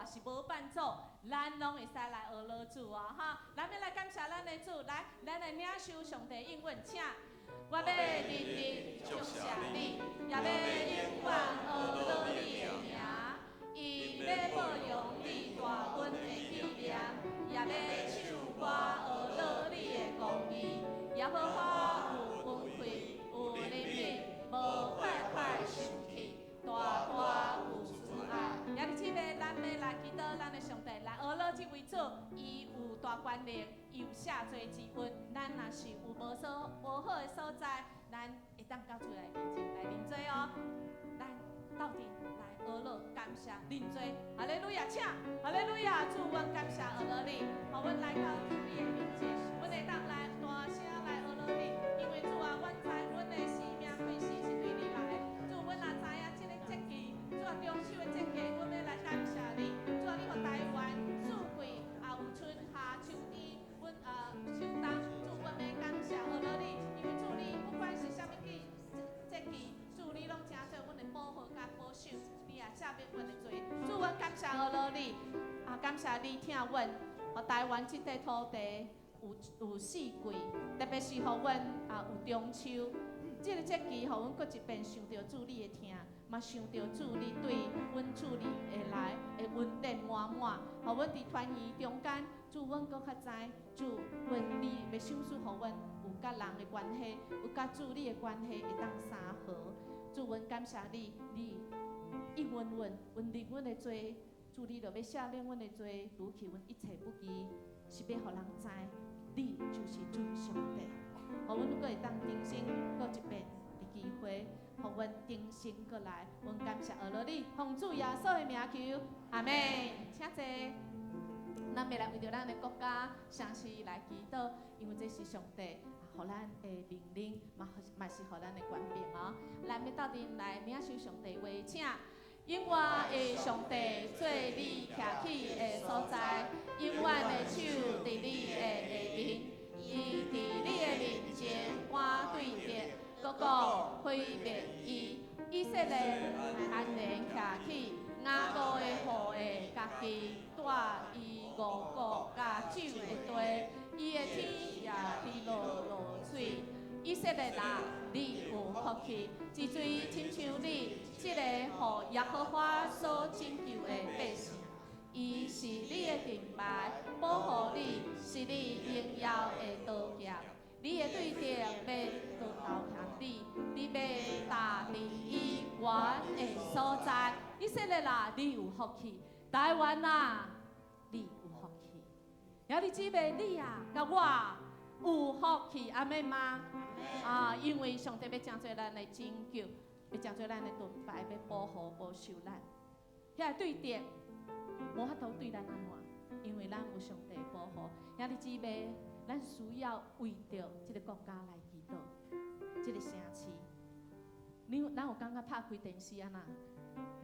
也是無辦祖，咱攏會使來學老主哦，哈！咱欲來感謝咱的主，來，咱來領受上帝應允，請。我欲日日祝謝你，也欲永遠呵咾你的名。伊欲報揚你大恩的紀念，也欲唱歌呵咾你的公義。耶和華有恩惠，有憐憫，無快快生氣，大大有慈愛。兄弟姊妹，咱欲來祈禱咱的上帝，來呵咾這位主，伊有大權能，伊有赦罪之恩。咱若是有無好的所在，咱會當到主的面前來認罪哦。咱鬥陣來呵咾感謝認罪，哈利路亞，請，哈利路亞，主，阮感謝呵咾你，予阮來到主你的面前，阮會當來大聲來呵咾你，因為主啊，阮知阮的生命開始是對你來的。主，阮也知影這个節期，主啊，中秋的節期，阮欲來感謝你。主啊，你予台灣四季也有春夏秋天，阮秋冬，主，阮欲感謝呵咾你，因為主你不管是啥物季節期，主你攏成做阮的保護佮保守，你也赦免阮的罪。主，阮感謝呵咾你，啊，感謝你疼阮，予台灣這塊土地有四季，特別是予阮啊有中秋，這个節期，予阮閣一遍想著主你的疼，嘛想著主你對阮主你會來的恩典滿滿，予阮佇團圓中間，主阮閣較知，主阮你欲賞賜予阮有佮人的關係，有佮主你的關係會當相和。主，阮感謝你，你應允阮，阮認阮的罪，主你就欲赦免阮的罪，除去阮一切不義，是欲予人知，你就是主上帝。予阮閣會當重新閣一遍的機會，予阮重新閣來，阮感謝呵咾你，奉主耶穌的名求，阿們，請坐。咱欲來為著咱的國家、城市來祈禱，因為這是上帝予咱的命令，嘛是予咱的權柄哦。咱欲鬥陣來領受上帝話，請。永遠的上帝做你徛起的所在，永遠的手佇你的下面，伊佇你的面前趕對敵，閣講毀滅伊。以色列安然徛起，雅各的後裔家己帶伊五穀佮酒的地，伊的天也佇落水。以色列啊，你有福氣，一錐親像你，這个予耶和華所拯救的百姓，伊是你的盾牌，保護你，是你榮耀的刀劍。你的對敵欲投降你，你欲踏佇伊懸的所在。以色列啊，你有福氣；台灣啊，你有福氣。兄弟姊妹，你啊，佮我有福氣，阿們嗎？啊，因為上帝欲成做咱的拯救，欲成做咱的盾牌，欲保護、保守咱。遐對敵無法度對咱按怎，因為咱有上帝保護。兄弟姊妹，咱需要為著這个國家來祈禱，這个城市。你有咱有感覺拍開電視按怎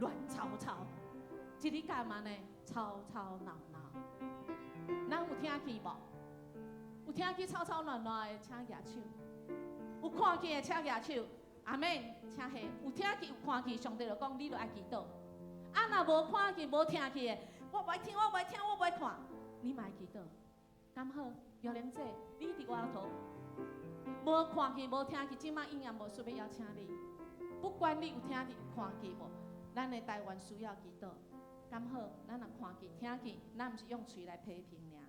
亂糟糟，這裡幹嘛呢？吵吵鬧鬧。咱有聽見無？有聽見吵吵鬧鬧的，請舉手。有看見的，請舉手。阿們，請下。有聽見有看見，上帝就講你就愛祈禱。啊，若無看見無聽見的，我無愛聽，我無愛聽，我無愛看，你嘛愛祈禱。敢好？玉玲姐，你佇外頭無看見無聽見，這擺營養無需欲邀請你。不管你有聽見看見無，咱的台灣需要祈禱。敢好？咱若看見聽見，咱毋是用喙來批評爾，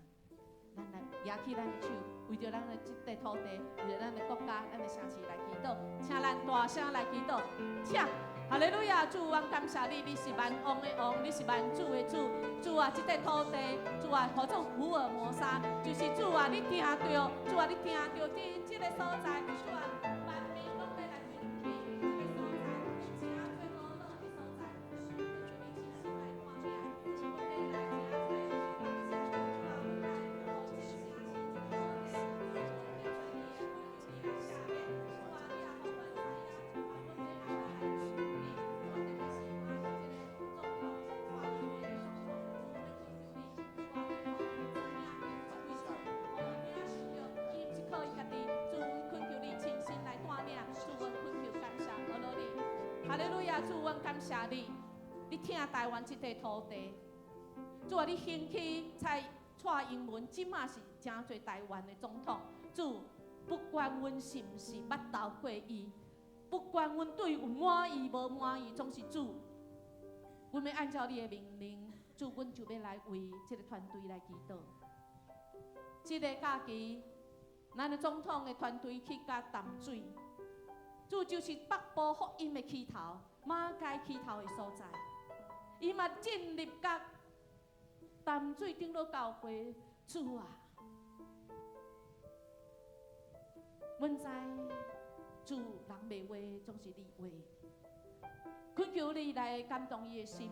咱來舉起咱的手，為著咱的這塊土地，為著咱的國家、咱的城市來祈禱，請咱大聲來祈禱，請。哈利路亞，主，阮感謝你，你是萬王的王，你是萬主的主。主啊，這塊土地，主啊，號做福爾摩沙，就是主啊，你聽著，主啊，你聽著這這个所在，主啊，萬民攏欲來歸你，這个所在，你成做呵咾的所在，主你親身來帶領，阮欲來成做感謝，主啊，阮來予這个城市這个土地，主啊，你來赦免，主啊，你也予阮知影，啊，阮欲來來求你，主啊，特別是啊，這个總統蔡英文的總統，主欲懇求你，主啊，你予阮知影，這位主，予阮領受著，伊毋是靠伊家己，主，阮懇求你親身來帶領，主，阮懇求感謝呵咾你，哈利路亞，主，阮感謝你，你疼台灣這塊土地，主啊，你興起蔡英文，這馬是成做台灣的總統。主，不管阮是毋是捌投過伊，不管阮對有滿意無滿意，總是主，阮欲按照你的命令，主，阮就欲來為這个團隊來祈禱。這个假期，咱的總統的團隊去佮淡水，主就是北部福音的起頭，馬偕起頭的所在。伊嘛進入佮淡水長老教會，主啊，阮知主人袂話，總是你話。懇求你來感動伊的心，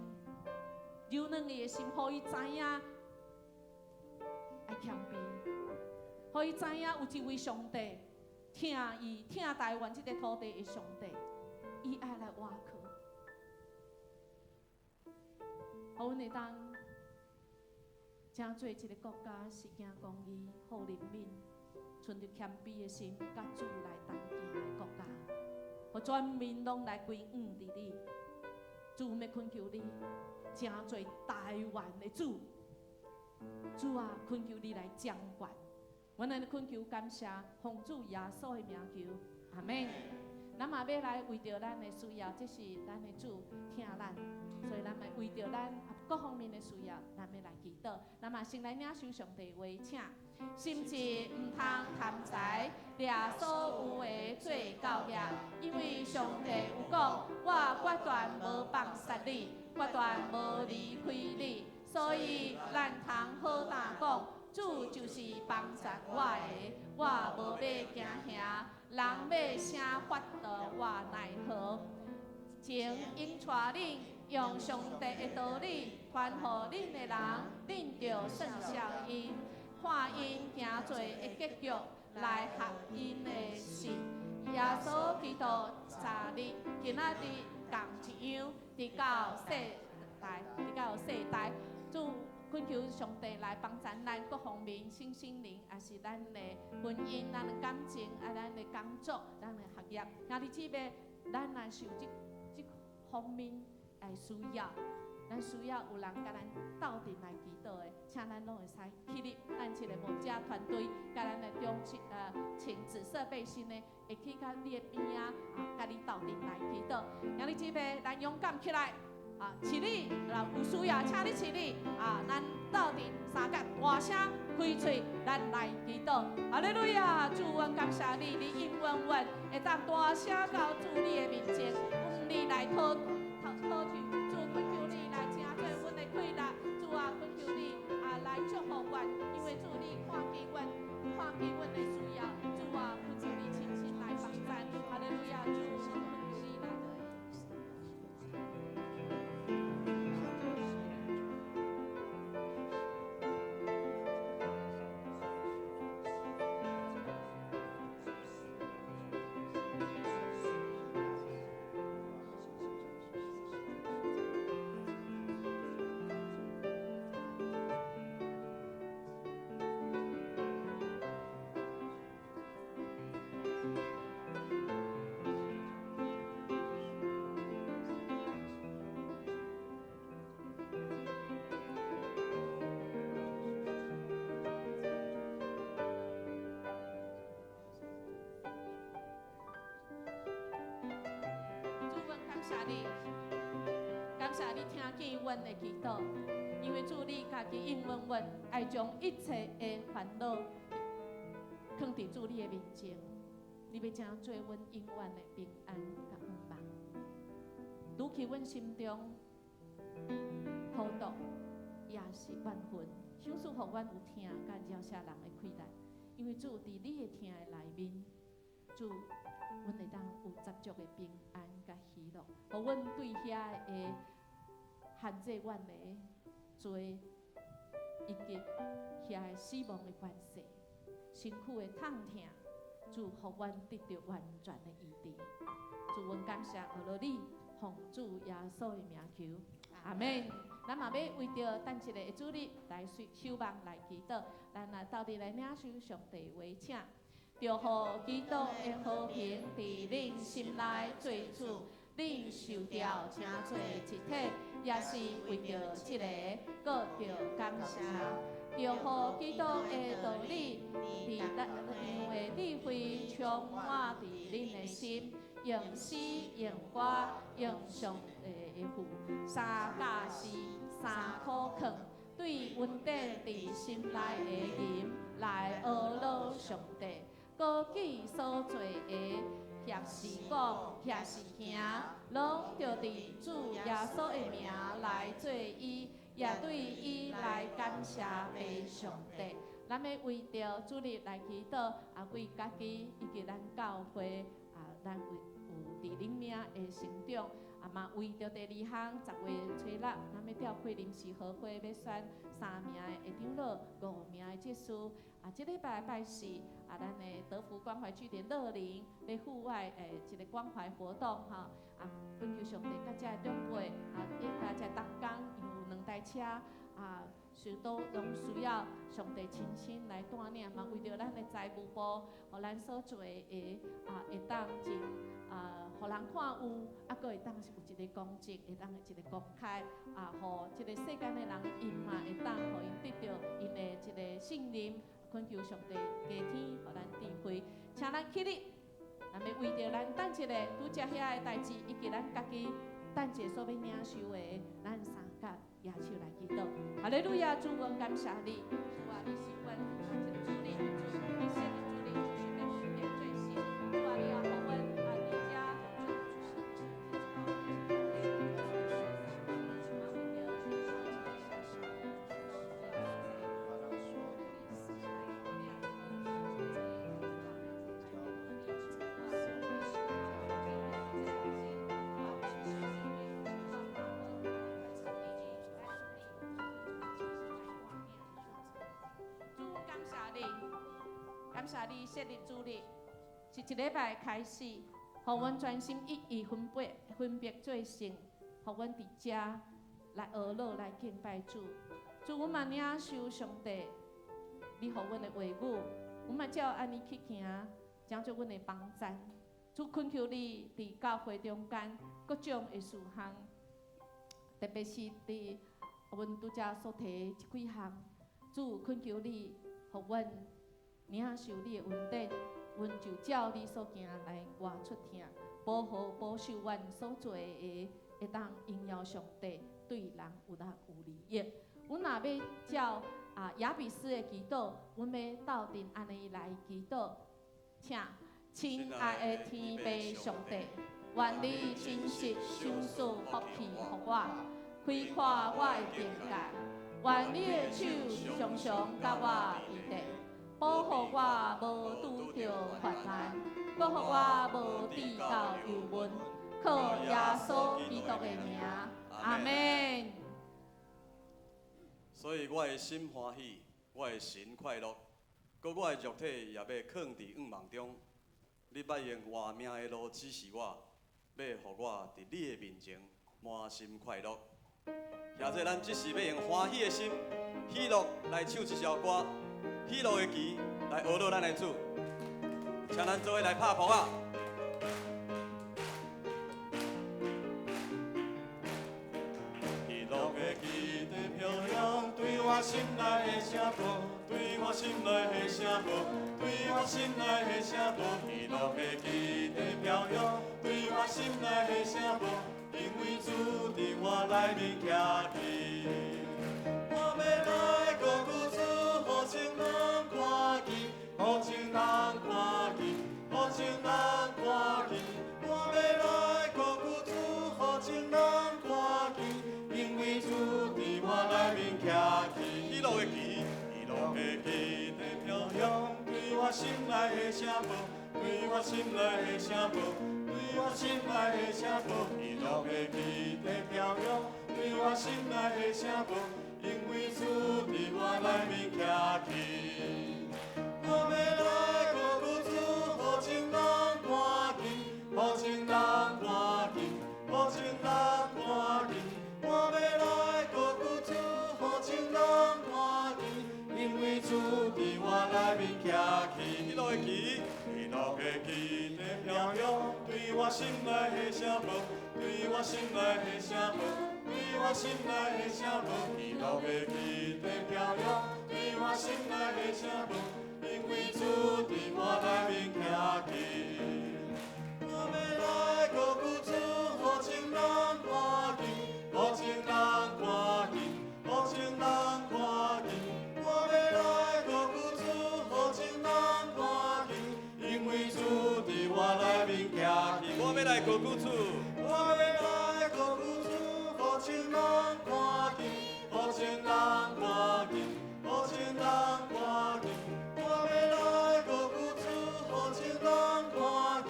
柔軟伊的心，予伊知影愛謙卑，予伊知影有一位上帝疼伊，疼台灣這个土地的上帝，伊愛來倚靠。予阮會當成做一个國家，是行公義、好憐憫、存著謙卑的心，佮主來同行的國家，予全民攏來歸向佇你。主，欲懇求你，成做台灣的主。主啊，懇求你來掌權。阮按呢懇求感謝，奉主耶穌的名求，阿們。咱嘛欲來為著咱的需要，這是咱的主疼咱，所以咱欲為著咱各方面的需要，咱欲來祈禱。咱嘛先來領受上帝話，請心志毋通貪財，掠所有的做舊業，因為上帝有講，我決斷無放殺你，決斷無離開你，所以咱通好膽講，主就是幫贊我的，我無欲驚嚇。人欲啥法度，我奈何？請湧帶恁用上帝的道理傳予恁的人，恁就算數𪜶，看𪜶行做的結局來學𪜶的信。耶穌基督昨日、今仔日仝一樣，直到世代，直到世代。主懇求上帝來幫贊咱各方面，身心靈，也是咱的婚姻、咱的感情、啊，咱的工作、咱的學業。兄弟姊妹，咱若受這這方面會需要，咱需要有人共咱鬥陣來祈禱的，請咱攏會使起立，咱這个牧者團隊，佮咱的中穿紫色背心的，會去到你的邊仔，啊，佮你鬥陣來祈禱。兄弟姊妹，咱勇敢起來！啊，起立，若有需要，請你起立。啊，咱鬥陣相佮大聲開喙，咱來祈禱。哈利路亞，主，阮感謝你，你應允阮會當大聲到主你的面前，向你來討討討求。主，懇求你來成做阮的氣力。主啊，懇求你啊來祝福阮，因為主你看見阮，看見阮的需要。主啊，懇求你親親來幫贊。哈利路亞，主，懇求你來。主，阮感謝你，感謝你聽見阮的祈禱，因為主你家己應允阮，愛將一切的煩惱囥佇主你的面前，你欲成做阮永遠的平安佮盼望。除去阮心中苦毒，也是怨恨，賞賜予阮有疼佮饒赦人的氣力，因為主佇你的疼的內面，主，阮會當有十足的平安佮喜樂，予阮對遐的限制阮的罪，以及遐的死亡的關係、身軀的痛疼，主予阮得著完全的醫治。主，阮感謝阿羅你，奉主耶穌的名求，阿們。咱嘛欲為著等一个主日來守望來祈禱，咱來鬥陣來領受上帝話，請。著予基督的和平佇恁心內做主，恁受著誠濟一體，也是為著這个，閣著感謝。著予基督的道理，佇各樣的智慧充滿佇恁的心，用詩用歌用上帝的賦，三教詩三苦勸，對恩典佇心內的吟來呵咾上帝。過去所做的，抑是講，抑是行，攏著佇主耶穌的名來做伊，也對伊來感謝父上帝。咱欲為著主日來祈禱，啊，為家己以及咱教會啊，咱有有佇靈命的成長，啊嘛為著第二項10月初六，咱欲召開臨時合會，欲選三名的會長老，五名的執事。啊，這禮拜拜四，啊，咱的德福關懷據點樂齡欲戶外的一个關懷活動吼，啊，懇求上帝佮遮的長輩，啊，伊佮遮同工有兩台車，啊，是都攏需要上帝親身來帶領，嘛為著咱的財務部，予咱所做的啊，會當真啊，予人看有，啊，閣會當是有一个公正，會當一个公開，啊，予這个世間的人，𪜶嘛會當予𪜶得著𪜶的一个信任。懇求上帝加添，予咱智慧，請咱起立，咱欲為著咱等一个拄才遐的代誌，以及咱家己等一下所欲領受的，咱三甲舉手來祈禱。哈利路亞，主，阮感謝你，主啊，你是阮這個主日，主你設立主日就是欲分別做聖，主啊，你也予阮啊佇遮。主，感謝你，感謝你設立主日，是一禮拜開始，予阮專心一意分別分別做聖，予阮佇遮來呵咾來敬拜主。主，阮嘛領受上帝，你予阮的話語，阮嘛照按呢去行，成做阮的幫贊。主懇求你佇教會中間各種的事項，特別是佇阮拄才所提的這幾項，主懇求你，予阮領受你的恩典，阮就照你所行來活出疼，保護保守阮所做的，會當榮耀上帝，對人有力有利益。阮若欲照啊雅比斯的祈禱，阮欲鬥陣按呢來祈禱，請親愛的天父上帝，願你真實賞賜福氣予我，開闊我的境界，願你的手常常佮我佇咧，保護我無拄著患難，閣予我無至到憂悶，靠耶穌基督的名，阿們。所以我的心歡喜，我的神快樂，閣我的肉體也欲囥佇向望中。你捌用活命的路指示我，欲予我佇你的面前滿心快樂。現在咱只是欲用歡喜的心、喜樂來唱一首歌，喜樂的旗來呵咾咱的主，請咱做伙來拍噗仔。喜樂的旗在飄揚，對我心內的城堡，對我心內的城堡，對我心內的城堡。喜樂的旗在飄揚，對我心內的城堡，因為主佇我內面徛起。我欲來高舉主，予眾人看見，予眾人看見，予眾人看見。我欲來高舉主，予眾人看見，因為主佇我內面徛起。喜樂的旗，喜樂的旗在飄揚，對我心內的城堡，對我心內的城堡，對我心內的城堡。喜樂的旗在飄揚，對我心內的城堡，因為主佇我內面徛起。我欲來高舉主，予眾人看見，予眾人看見，予眾人看見。我欲來高舉主，予眾人看見，因為主佇我內面徛起。喜樂的旗，喜樂的旗在飄揚，對我心內的城堡，對我心內的城堡，對我心內的城堡，喜樂的旗在飄揚，對我心內的城堡，因為主佇我內面徛起。我欲來高舉主，予眾人看見，予眾人看見，予眾人看見。我欲來高舉主，予眾人看見，因為主佇我內面徛起。我欲來高舉主，我欲來高舉主，予眾人看見，予眾人看見，予眾人看見。我欲來高舉主，予眾人看見，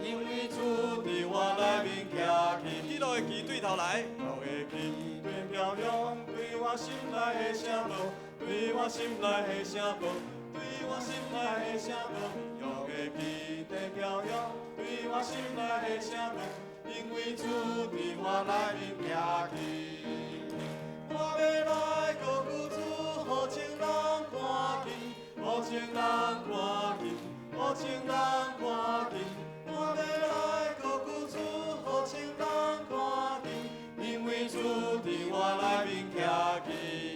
因為主佇我內面徛起。喜樂的旗對頭來，喜樂的旗對飄揚，對我心內的城堡，對我心內的城堡，對我心內的城堡。喜樂的旗在飄揚，對我心內的城堡，因為主佇我內面徛起。我欲來高舉主，予眾人看見，予眾人看見，予眾人看見。我欲來高舉主，予眾人看見，因為主佇我內面徛起。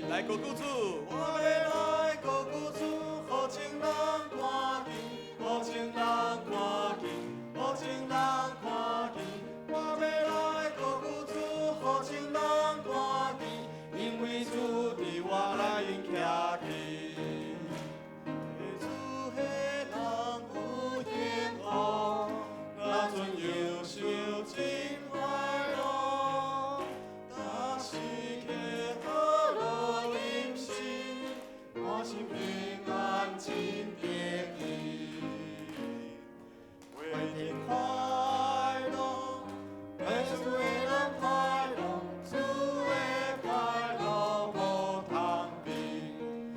來高舉主，我欲來高舉主，予眾人看見，予眾人看見，予眾人看見。我欲來高舉主，予眾人看見，因為主佇我內面徛起。主的人有幸福，若陣憂愁真快樂，若時刻喜樂飲食，滿心平安真得意。活佇快樂，對主的人快樂，主的快樂無通比，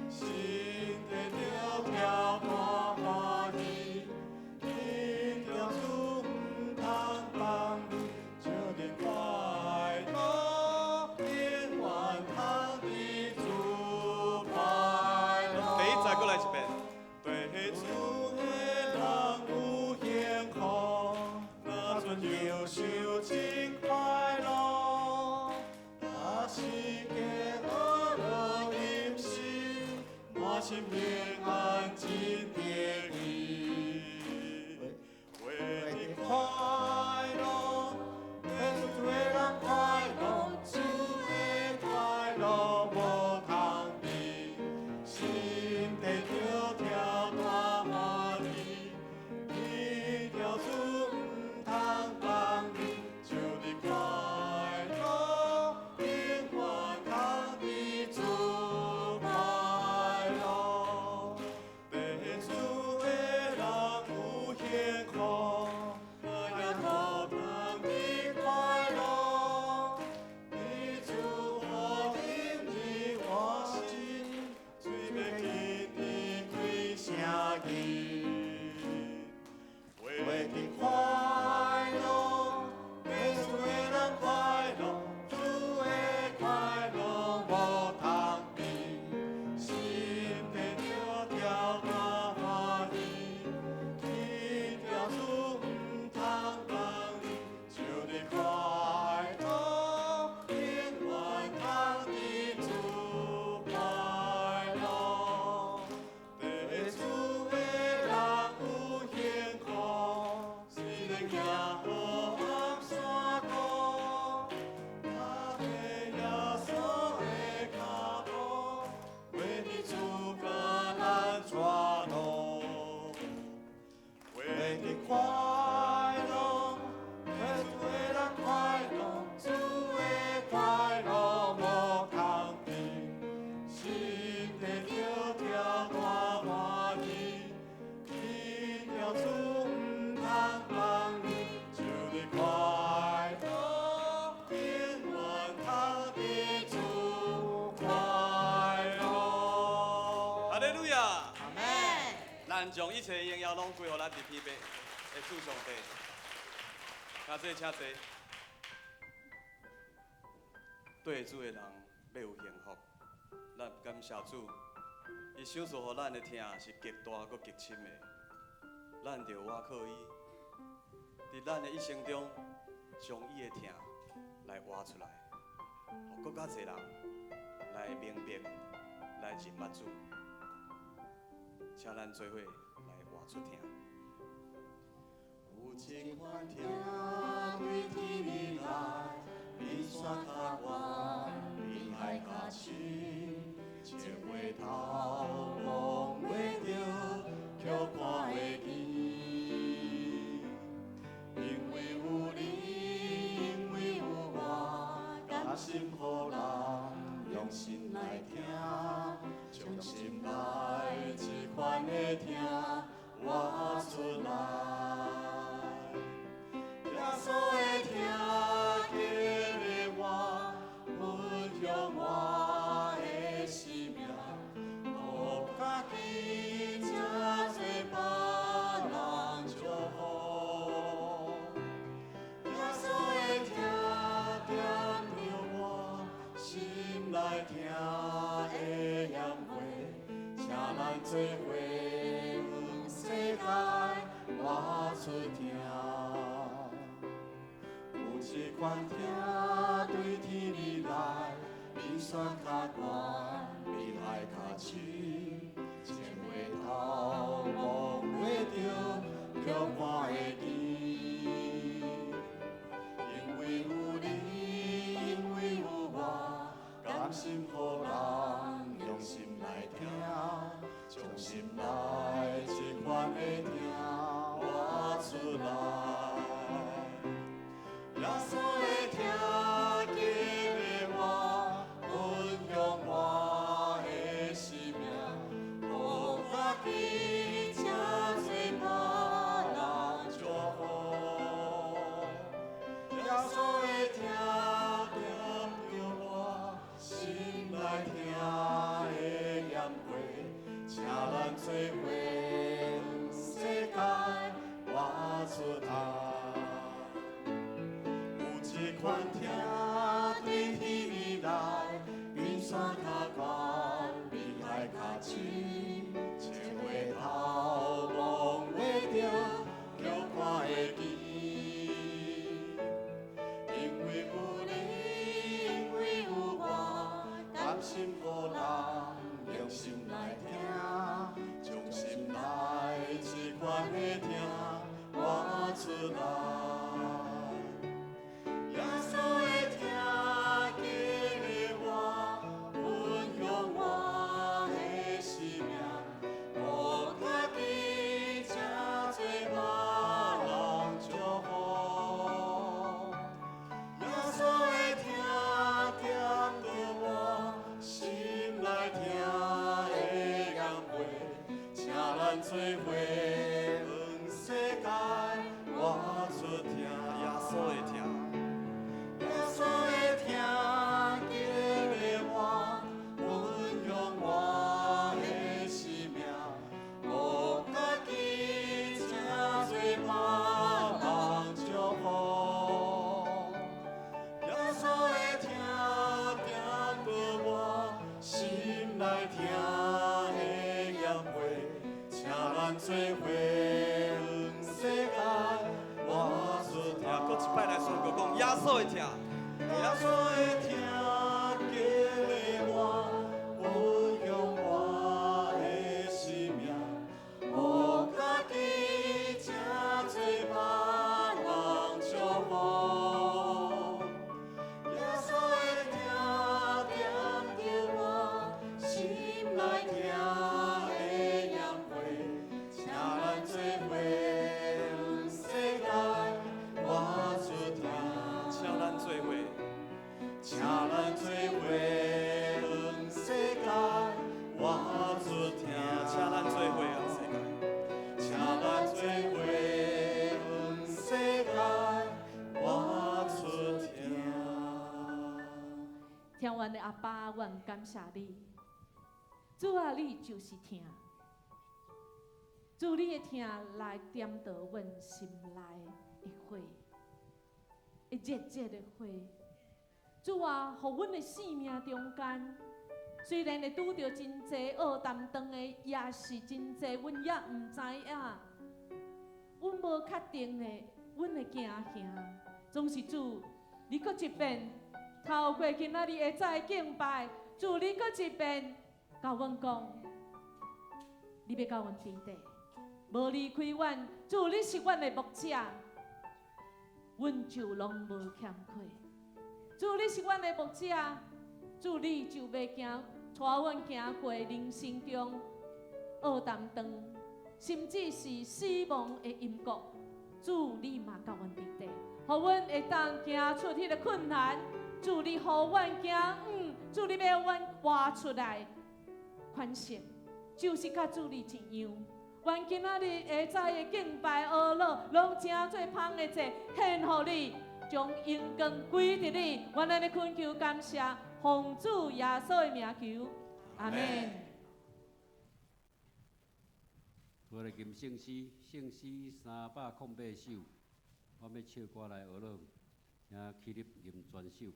心底著跳大歡喜，得著主毋通放你，就佇快樂，永遠通佇主快樂。第一節閣來一遍。對主的人有幸福，若陣憂愁真快樂，若時刻喜樂飲食，滿心平安真得意。活佇快樂，對主的人快樂，主的快樂無通比，心底著跳大歡喜，得著主毋通放你，就佇快樂，永遠通佇主快樂。對主的人有幸福，那也無通的快樂。佇主予恁你我心，嘴欲緊佇開聲字。活佇快樂，對主的人快樂，主的快樂無通比，心底著跳大歡喜，得著主毋通放你，就佇快樂，永遠通佇主快樂。對主的人有幸福，雖然行黑暗山谷，踏著耶穌的跤步，活佇主教咱帶路。活佇快樂，對主的人快樂，主的快樂無通比，心底著跳大歡喜，得著主毋通放你，就佇快樂，永遠通佇主快樂。哈利路亞！阿門。咱將一切榮耀攏歸予咱佇天父的主上帝。請坐，請坐。對主的人欲有幸福，咱感謝主，伊賞賜予咱的疼是極大閣極深的。咱著倚靠伊，佇咱的一生中，將伊的疼來活出來，予閣較濟人來明白、來認捌主。請咱做伙來活出疼。有一款疼對天而來，比山較懸，比海較深，前回頭望袂著，卻看會見。因為有你，因為有我，甘心予人用心來聽，將心內這款的疼活出來。耶穌的疼激勵我，分享我的生命，予家己這做別人祝福。耶穌的疼點著我心內疼的鹽火，請咱做伙向世界活出疼。有一款疼對天而來，比山較懸，比海較深，前回頭望袂著，卻看會見。因為有你，因為有我，甘心予人用心來聽，將心內這款的疼活出來。耶穌的疼激勵我，分享我的生命，予家己這做別人祝福。耶穌的疼點著我心內疼的鹽火，請咱做伙向世界活出疼。有一款疼對天而來，比山較懸，比海較深，前回頭望袂著，卻看會見。因為有你，因為有我，甘心予人用心來聽，將心內這款的疼活出來。耶穌的疼激勵我，分享我的生命，予家己這做別人祝福。耶穌的疼點著我心內疼的鹽火，請咱做伙向世界活出疼。耶穌的疼，耶穌的疼激勵我，分享我的生命，予家己這做別人祝福。耶穌的疼點著我心內疼的鹽火，請咱做伙向世界活出疼。閣一擺來宣告講耶穌的疼，耶穌的疼激勵我，分享我的生命，予家己這做別人祝福。耶穌的疼點著我心內疼的鹽火，請咱做伙向世界活出疼。請咱做伙，請咱做伙向世界活出疼，請咱做伙向世界，請咱做伙向世界活出疼。天父的阿爸，阮感謝你。主啊，你就是疼。主，你的疼來點著阮心內的火，會熱熱的火。主啊，予阮的生命中間，雖然會拄著真濟惡擔當的，也是真濟，阮也毋知影，阮無確定的，阮會驚嚇，總是主，你閣一遍透過今仔日下早的敬拜，主你閣一遍共阮講，你欲佮阮佇底，無離開阮。主你是阮的牧者，阮就攏無欠缺。主你是阮的牧者，主你就欲行，帶阮行過人生中黑澹長，甚至是死亡的陰谷，主你嘛佮阮佇底，予阮會當行出彼个困難。主你予阮行，主你欲阮活出來，款式就是佮主你一樣。願今仔日下早的敬拜哀樂，攏成做芳的祭，獻予你，將榮光歸予你。阮按呢懇求感謝，奉主耶穌的名求，阿們。我來吟聖詩，聖詩308首，我欲唱歌來學樂，請起立吟全首。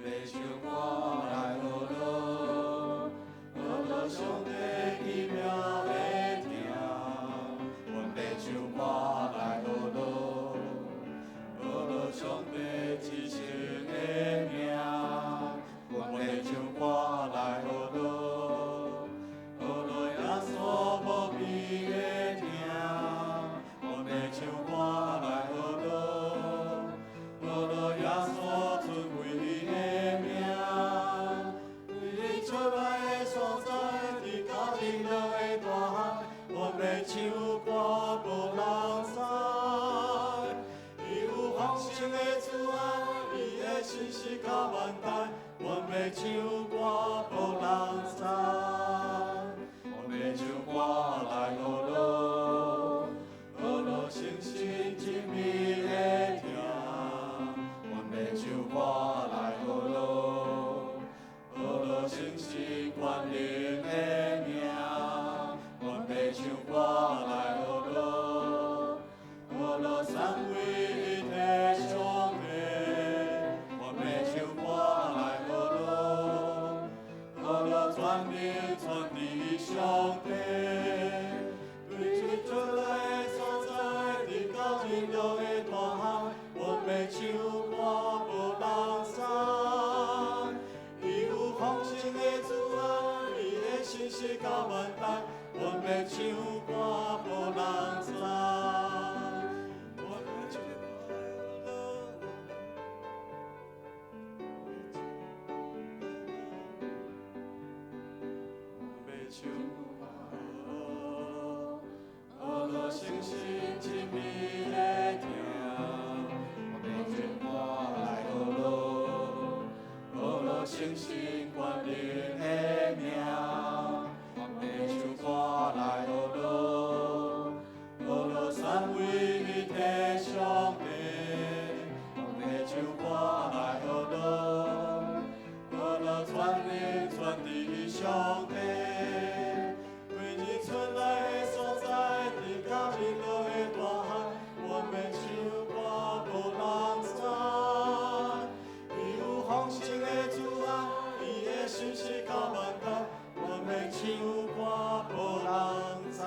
欲唱歌來學樂，學樂上帝奇妙的疼。阮欲唱歌來學樂，學樂上帝至聖的名。阮欲唱歌來學樂，學樂耶穌無比的疼。阮欲唱歌來學樂，學樂耶穌尊貴的名。對日出來的所在，直到日落的大海，阮欲唱歌無人知。伊有豐盛的慈愛，伊的信實到萬代，阮欲唱歌無人知。阮欲唱歌來學樂，學樂誠實真美的疼。阮欲唱歌來學樂，學樂誠實權能的名。阮欲唱歌來學樂，學樂三位一體上帝。阮欲唱歌來學樂，學樂全能全知上帝。對日出來的所在，直到日落的大海，阮欲唱歌無人知。伊有豐盛的慈愛，伊的信實到萬代，阮欲唱歌無人知。阮欲唱歌來學樂，欲唱歌學樂誠實真美的疼。阮欲唱歌來學樂，學樂誠實權能的名。阮欲唱歌來學樂，學樂三位一體上帝。阮欲唱歌來學樂，學樂全能全知上帝。對日出來的所在，直到日落的大海，阮欲唱歌無人知。伊有豐盛的慈愛，伊的信實到萬代，阮欲唱歌無人知。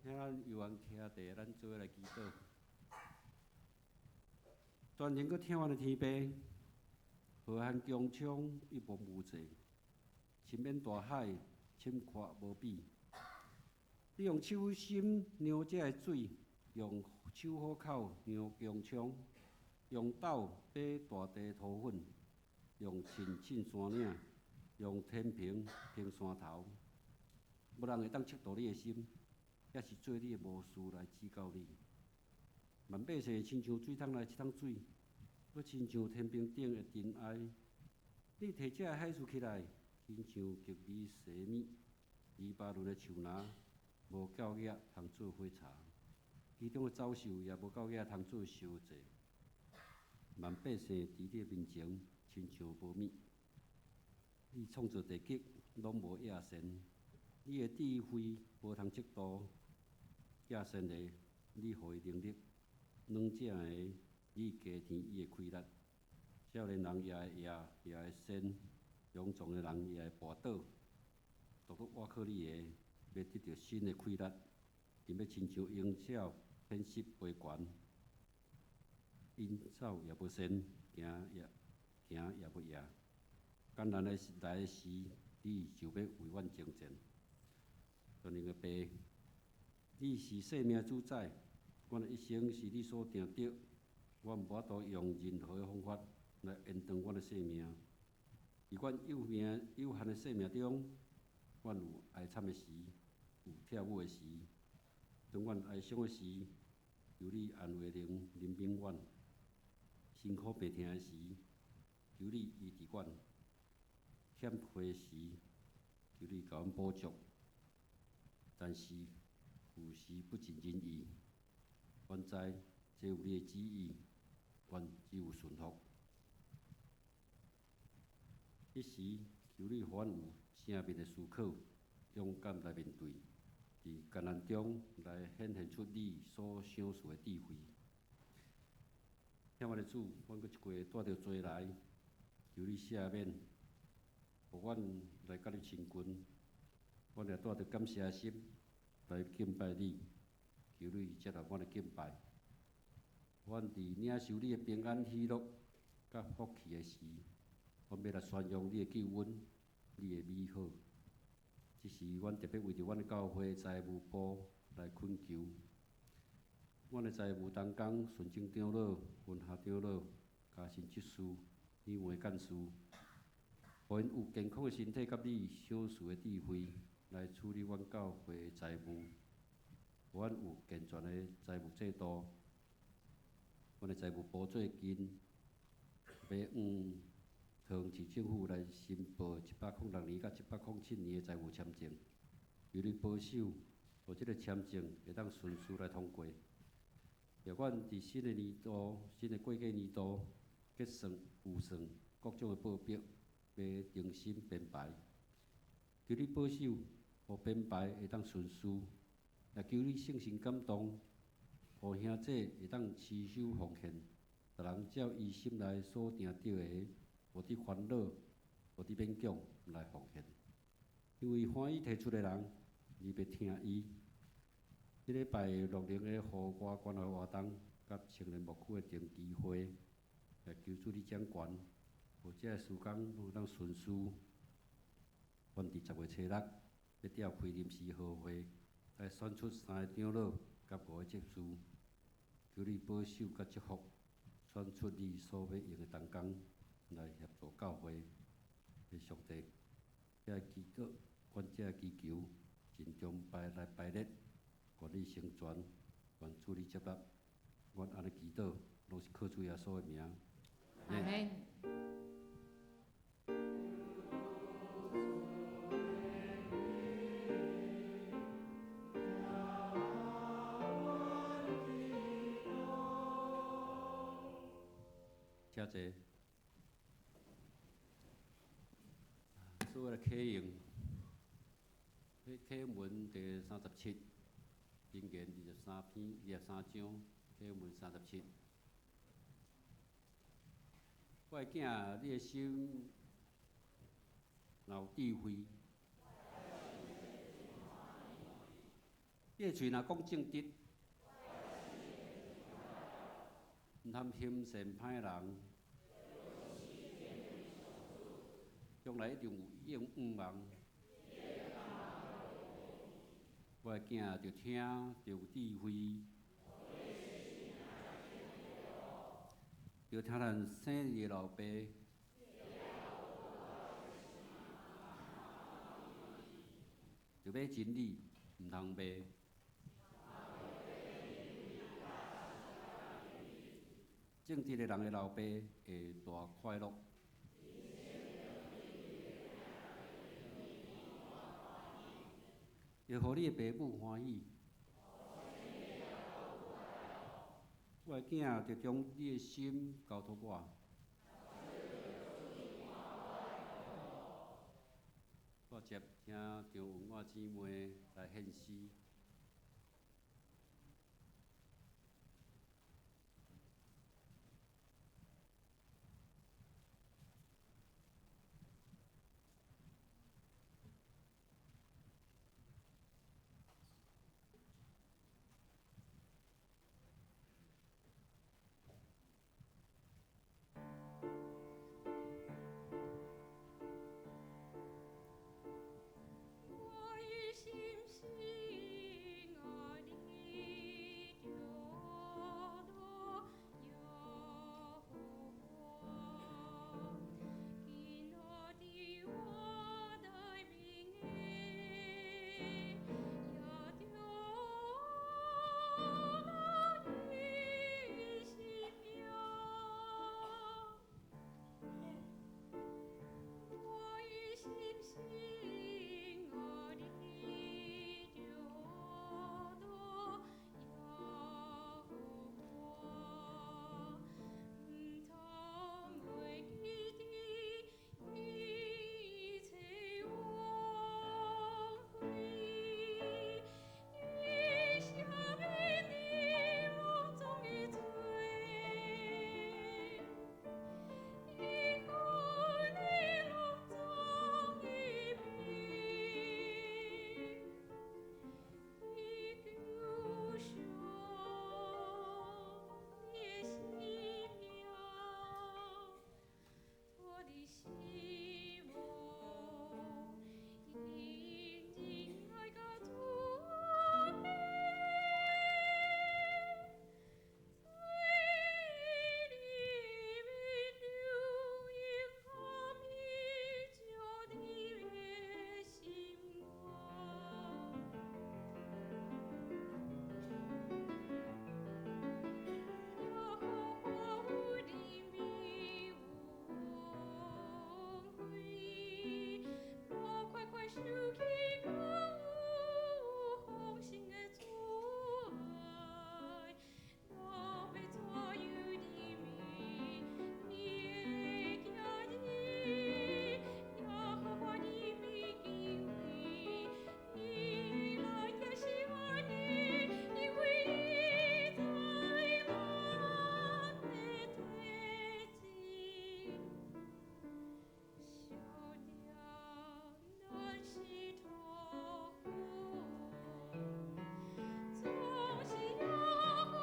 請咱有緣徛佇，咱做伙來祈禱。全能閣疼阮的天父，浩瀚穹蒼一望無際，深淵大海深闊無比。你用手心量這个水，用手虎口量穹蒼，用斗把大地塗粉，用秤稱山嶺，用天平衡山頭。無人會當測度你的心，抑是做你的謀士來指教你。萬百姓親像水桶內一桶水，閣親像天平頂的塵埃。你提這个海事起來，親像極美西米，黎巴嫩的樹林無夠額通做火柴，其中的走獸也無夠額通做燒祭。万百姓佇你面前親像無物。你創造地極，攏無野善，你的智慧無通測度。野善的，你予伊能力；軟正的，你加添伊的氣力。少年人也會贏，也會跣；勇壯的人也會跋倒。獨獨倚靠你的，欲得著新的氣力，𪜶欲親像鷹鳥展翅飛懸。𪜶走也無跣，行也行也無掖。艱難的來的時，你就欲為阮征戰。全能的父，你是生命主宰，阮的一生是你所定著，阮無法度用任何的方法來延長阮的生命。佇阮有命有限的生命中，阮有哀慘的時，有跳舞的時。當阮哀傷的時，求你安慰的靈憐憫阮；辛苦病痛的時，求你醫治阮；欠缺的時，求你共阮補足。但是有時不盡人意，阮知這有你的旨意，阮只有順服。彼時，求你予阮有正面的思考，勇敢來面對，佇艱難中來顯現出你所賞賜的智慧。疼阮的主，阮閣一過帶著罪來，求你赦免，予阮來佮你親近。阮也帶著感謝的心來敬拜你，求你接納阮的敬拜。阮佇領受你的平安喜樂佮福氣的時，阮欲來宣揚你的救恩，你的美好。這時，阮特別為著阮的教會財務部來懇求，阮的財務同工順正長老、文學長老、嘉信執事、李梅幹事，予𪜶有健康的身體佮你賞賜的智慧，來處理阮教會的財務，予阮有健全的財務制度。阮的財務部最近欲向桃園市政府來申報106年佮107年的財務簽證，求你保守，予這个簽證會當順序來通過。予阮佇新的年度、新的會計年度結算預算各種的報表，欲重新編排。求你保守，予編排會當順序，也求你聖神感動，予兄弟會當持守奉獻，逐人照伊心內所定著的，無佇煩惱，無佇勉強來奉獻。因為歡喜提出的人，你欲聽伊。這禮拜樂齡的戶外關懷活動，佮青年牧區的定期會，也求主你掌權，予這个時間攏當順序。阮佇10月初6欲召開臨時合會，來選出三个長老佮五个執事，求你保守佮祝福，選出你所欲用的同工來協助教會的上帝。這个祈禱，阮這个祈求，真崇拜來排列，願你成全，願主你接納。阮按呢祈禱，攏是靠主耶穌的名。阿們。請坐。所謂的啟用，彼啟文第三十七，箴言23篇23章，啟文三十七。我的囝，你的心若有智慧，你的喙若講正直，毋通行善歹人，將來一定有應望。我的囝著聽，著有智慧，著聽咱生你的老爸，著買真理，毋通賣。正直的人的老爸會大快樂。會予你的爸母歡喜。我的囝就將你的心交託我。我接聽張文我姊妹來獻詩。我的心心啊，你著耶和華，今仔日我內面的，也著留伊生命。我的心心啊，你著耶和華，毋通袂記得一切往非，伊赦免你攏總的罪，伊予你攏總的病，伊救贖你的生命，脫離死亡，因仁愛佮慈悲，罪裡面流永恆秘訣你的心肝。耶和華有憐憫有恩惠，無快快生氣，閣有豐盛的慈愛。若欲怎樣憐憫伊的兒女，耶和華憐憫敬畏伊的人也是愛你，因為伊知咱的體質。小點咱是託付，總是耶和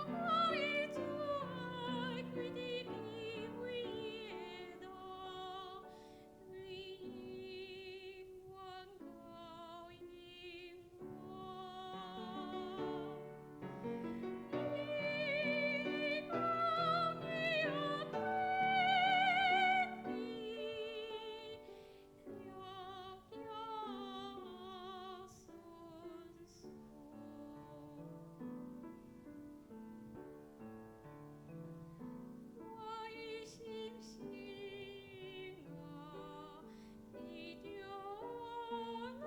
華的慈愛，開佇敬畏伊的人，對永遠到永遠。伊公義也公義，行行順順。我的心心啊，你著耶和華。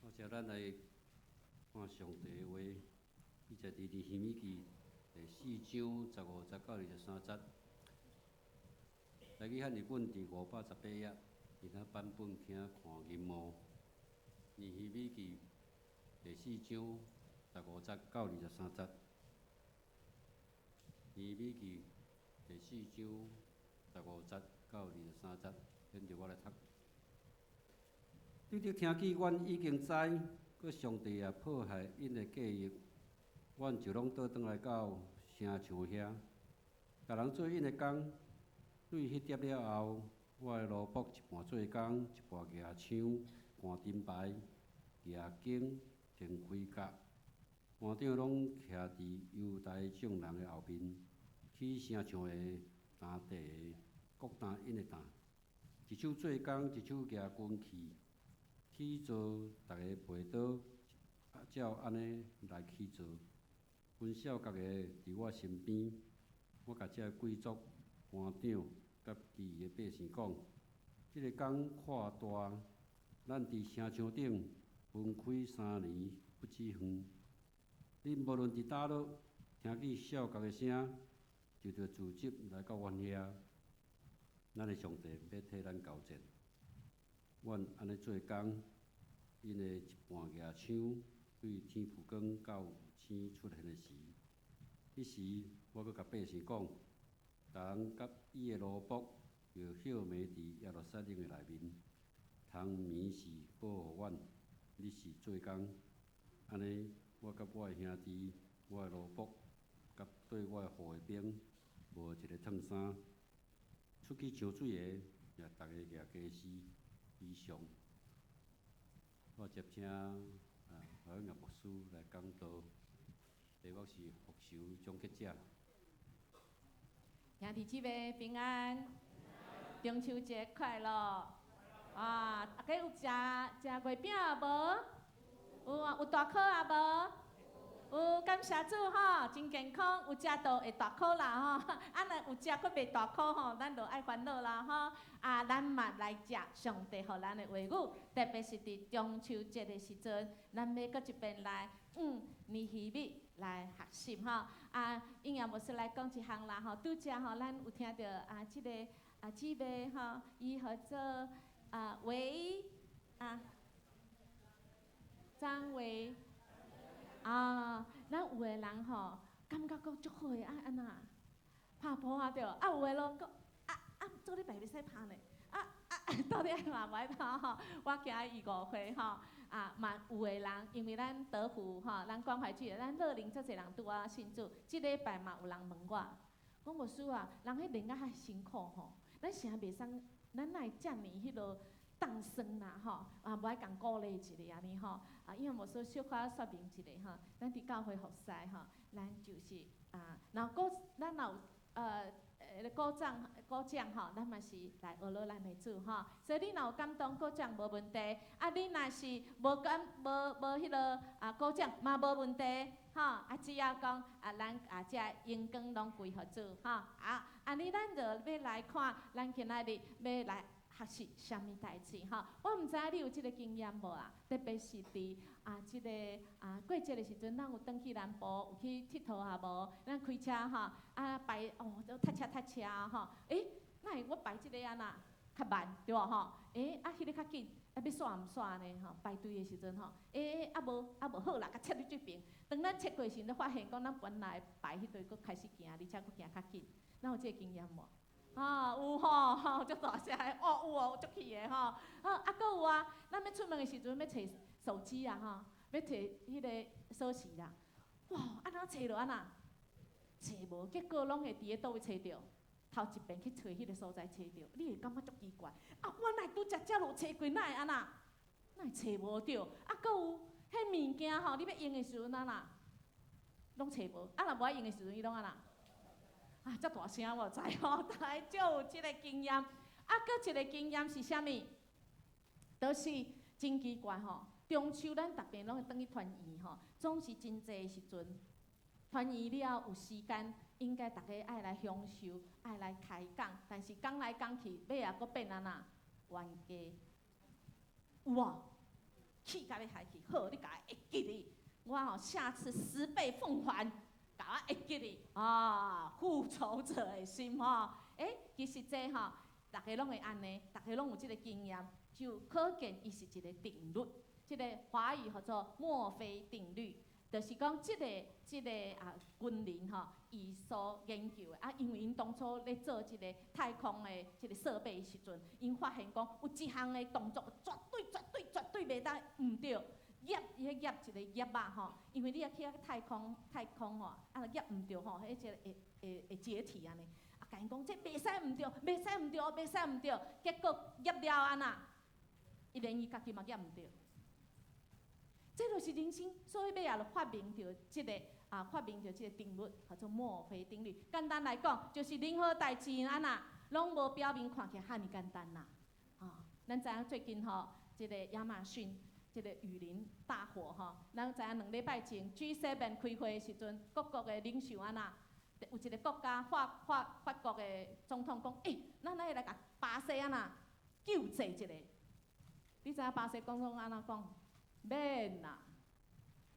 我接咱來看上帝的話，伊在佇尼希米記第四章15節到23節。台語漢譯本佇518頁，其他版本請看銀幕。尼希米記第四章15節到23節。尼希米記第四章15節到23節，現在我來讀。你著聽見，阮已經知，閣上帝也破壞𪜶的計劃，阮就攏倒轉來到城牆遐，共人做𪜶的工。對彼點了後，我的奴僕一半做工，一半舉槍、扛盾牌、舉弓、穿盔甲。官長攏徛佇猶大眾人的後面，起城牆的擔地的，各擔𪜶的擔。一手做工，一手舉軍器，起造逐个皮刀，照按呢來起造。阮數角的佇我身邊，我共這貴族、官長佮其餘的百姓講：這个工闊大，咱佇城牆頂分開三年不止遠。恁無論佇佗落，聽見數角的聲，就著聚集來到阮遐。咱的上帝欲替咱交戰。阮按呢做工，𪜶的一半舉槍對天曝光到有星出現的時，彼時我閣共百姓講，逐人佮伊的奴僕，著歇暝佇耶路撒冷的內面，通暝時保護阮，日時做工。按呢，我佮我的兄弟、我的奴僕，佮綴我的護衛兵，無一个褪衫。出去搶水的，也逐个舉家私以上。我接請啊，何永牧師來講道，題目是復仇終結者。兄弟姊妹平安，中秋節快樂！啊，大家有食食月餅無？有啊，有大顆啊無？有，感謝主吼，真健康，有食到會大顆啦吼。啊，若有食閣袂大顆吼，咱就愛煩惱啦吼。啊，咱嘛來食上帝予咱的話語，特別是佇中秋節的時陣，咱欲閣一遍來，尼希米來學習吼。啊，營養牧師來講一項啦吼，拄才吼，咱有聽著啊，這个啊姊妹吼，伊號做啊維啊張維。啊，咱有的人吼，感覺講足好的啊，按怎拍噗仔著，啊有的攏講啊啊，做禮拜袂使拍呢，啊啊，到底愛拍無愛拍吼？我驚伊誤會吼，啊嘛有的人，因為咱德福吼，咱關懷據，咱樂齡足濟人拄仔信主，這禮拜嘛有人問我，講牧師啊，人彼練甲較辛苦吼，咱啥袂使，咱哪會遮爾彼落當酸啦吼，啊無愛共鼓勵一下按呢吼，啊因為牧師小可說明一下吼，咱佇教會服侍吼，咱就是啊，然後鼓咱若有鼓掌鼓掌吼，咱嘛是來學落咱的主吼，所以你若有感動鼓掌無問題，啊你若是無感無無彼落啊鼓掌嘛無問題，吼啊只要講啊咱啊這榮光攏歸予主吼，啊按呢咱就欲來看，咱今仔日欲來學習啥物代誌吼？我毋知影你有這个經驗無啊？特別是佇啊這个啊過節的時陣，咱有轉去南部，有去𨑨迌啊無？咱開車吼啊排哦都塞車塞車吼，欸，哪會我排這个按怎較慢對無吼？欸啊彼个較緊，啊欲煞毋煞呢吼？排隊的時陣吼，欸啊無啊無好啦，共切入這爿。當咱切過時，就發現講咱本來排彼隊閣開始行，而且閣行較緊。咱有這个經驗無？啊，有吼，吼，足大聲的，哦，有哦，足氣的吼，啊，啊，閣有啊，咱欲出門的時陣欲揣手機啊，吼，欲揣彼个鎖匙啦，哇，按怎揣著按怎？揣無，結果攏會佇咧佗位揣著，頭一遍去揣彼个所在揣著，你會感覺足奇怪，啊，我哪會拄才遮落揣過，哪會按怎？哪會揣無著？啊，閣有，彼物件吼，你欲用的時陣按怎？攏揣無，啊，若無愛用的時陣，伊攏按怎？啊，遮大聲我知吼，大家足有這个經驗。啊，閣一个經驗是啥物？就是真奇怪吼。中秋咱逐遍攏會轉去團圓吼，總是真濟的時陣，團圓了有時間，應該逐家愛來享受，愛來開講，但是講來講去，尾仔閣變按怎？冤家。有無？氣甲欲害去，好，你共我會記得，我吼下次十倍奉還。共我會記得啊，復仇者的心吼，欸，其實這吼，逐家攏會按呢，逐家攏有這个經驗，就可見伊是一个定律。這个華語號做墨菲定律，就是講這个啊軍人吼，伊所研究的啊，因為𪜶當初咧做這个太空的這个設備的時陣，𪜶發現講有一項的動作絕對絕對絕對袂當毋對。夾伊彼夾一個夾仔吼，因為你若去遐太空太空吼，啊若夾毋著吼，彼個會會會解體按呢。啊，共𪜶講這袂使毋著，袂使毋著，袂使毋著，結果夾了按怎？伊連伊家己嘛夾毋著。這就是人生，所以尾仔就發明著這个啊發明著這个定律，叫做墨菲定律。簡單來講，就是任何代誌按怎，攏無表面看起來遐爾簡單啦。啊，咱知影最近吼，這个亞馬遜這个雨林大火吼，咱知影2禮拜前 G7 開會的時陣，各國的領袖按怎，有一个國家法國的總統講，欸，咱愛來共巴西按怎救濟一下。你知影巴西總統按怎講？免啦，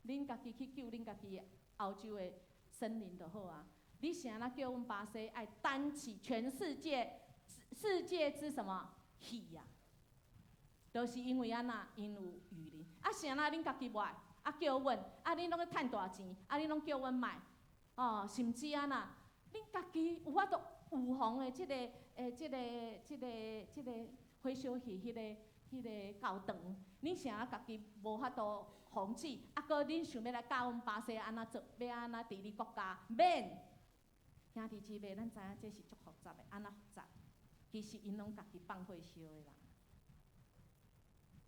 恁家己去救恁家己歐洲的森林就好啊。你是按怎叫阮巴西愛擔起全世界世界之什麼氣啊？就是因為按怎，𪜶有雨林。啊，是按怎恁家己無愛，啊叫阮，啊恁攏咧趁大錢，啊恁攏叫阮莫，哦，甚至按怎，恁家己有法度預防的這个、欸、這个、這个、這個火燒去彼个、彼个教堂，恁是按怎家己無法度防止，啊，閣恁想欲來教阮巴西按怎做，欲按怎治理國家，免。兄弟姊妹，咱知影這是足複雜的，按怎複雜？其實𪜶攏家己放火燒的啦。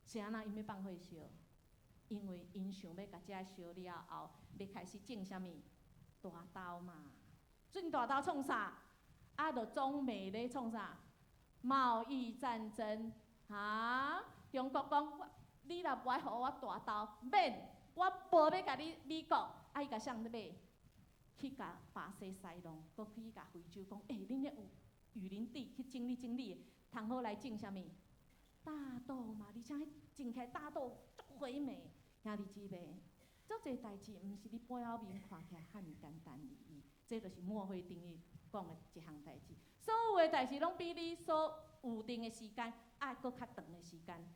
是按怎𪜶欲放火燒？因為𪜶想欲共這燒了後，欲開始種啥物？大豆嘛。種大豆創啥？啊，就中美咧創啥？貿易戰爭。哈？中國講，你若無愛予我大豆，免，我無欲共你美國，啊，伊共誰咧買？去共巴西西弄，閣去共非洲講，欸，恁遐有雨林地，去整理整理，通好來種啥物？大豆嘛，而且彼種起來大豆足肥美，兄弟姊妹，足濟代誌毋是你表面看起來遐爾簡單而已。這就是墨菲定律講的一項代誌。所有的代誌攏比你所預定的時間愛閣較長的時間。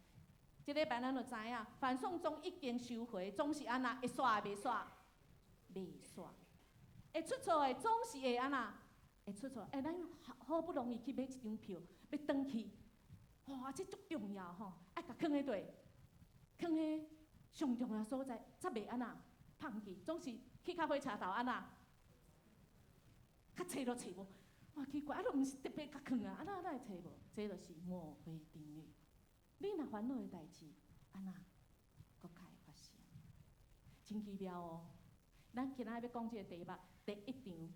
這禮拜咱就知影，反送中已經收回，總是按怎會煞會袂煞？袂煞。會出錯的總是會按怎？會出錯。欸，咱好不容易去買一張票，欲轉去。哇，這足重要吼！愛共囥佇佗，囥佇上重要所在，才袂按怎放棄。總是去到火車頭按怎，較揣都揣無。哇，奇怪，啊，都毋是特別共囥啊，按怎哪會揣無？這就是墨菲定律。你若煩惱的代誌，按怎閣較會發生？真奇妙哦！咱今仔欲講這個題目，第一場，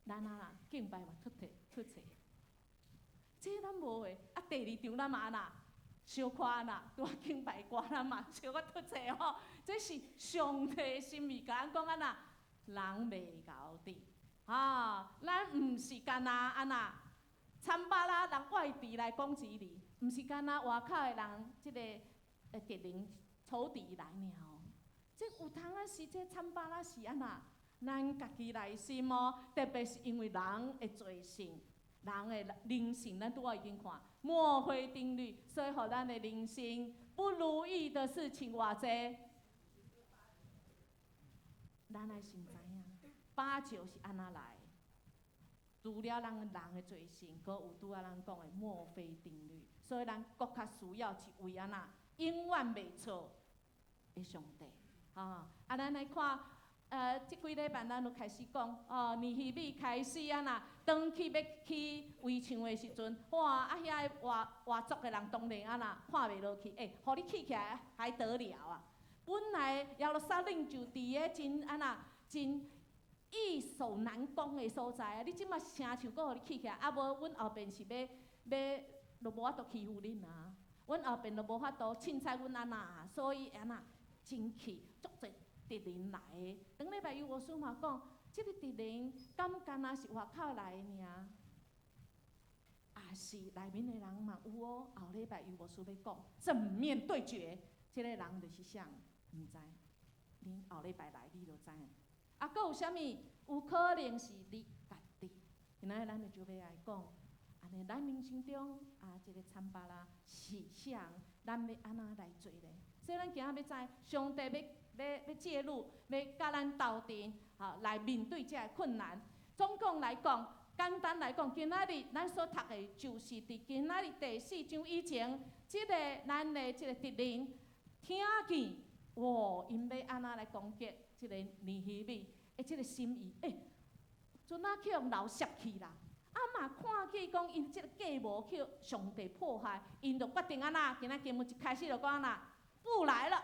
咱啊敬拜嘛出錯出錯。這咱無的，啊，第二場咱嘛按怎小可按怎，拄仔敬拜歌咱嘛小可出錯吼。這是上帝的心意，共咱講按怎，人袂𠢕佇，啊，咱毋是干焦按怎，參巴拉人外敵來攻擊你，毋是干焦外口的人，這個敵人仇敵來爾哦。這有當仔是這參巴拉是按怎，咱家己內心哦，特別是因為人的罪性。人的人性，咱拄仔已經看墨菲定律，所以予咱的人生不如意的事情偌濟，咱愛先知影，把酒是按怎來？除了咱人的罪性，閣有拄仔咱講的墨菲定律，所以咱閣較需要一位按怎永遠袂錯的上帝。啊，啊，咱來看。這幾禮拜咱就開始講，哦，尼希米開始按怎，轉去欲起圍牆的時陣，哇，啊遐个外外族的人當然按怎看袂落去，欸，予你起起來還得了啊？本來耶路撒冷就佇個真按怎真易守難攻的所在啊！你這馬城牆閣予你起起來，啊無阮後邊是欲欲，就無法度欺負恁啊！阮後邊就無法度凊彩阮按怎啊，所以按怎真氣足濟敵人來的。頂禮拜有牧師嘛講，這个敵人敢干焦是外口來的爾，也是內面的人嘛有哦。後禮拜有牧師欲講正面對決，這个人就是啥？毋知，恁後禮拜來你就知影。啊，閣有啥物？有可能是你家己。今仔日咱就欲來講，按呢，咱人生中啊，這个參巴拉是啥？咱欲按怎來做咧？所以咱今仔欲知，上帝欲欲欲介入，欲共咱鬥陣，吼來面對這个困難。總共來講，簡單來講，今仔日咱所讀的，就是佇今仔日第四章以前，這个咱的這个敵人聽見，哇，𪜶欲按怎來攻擊這个尼希米的這个心意，欸，陣仔去予流攝去啦。啊嘛看見講𪜶這个計謀去上帝破壞，𪜶就決定按怎？今仔經文一開始就講按怎，不來了。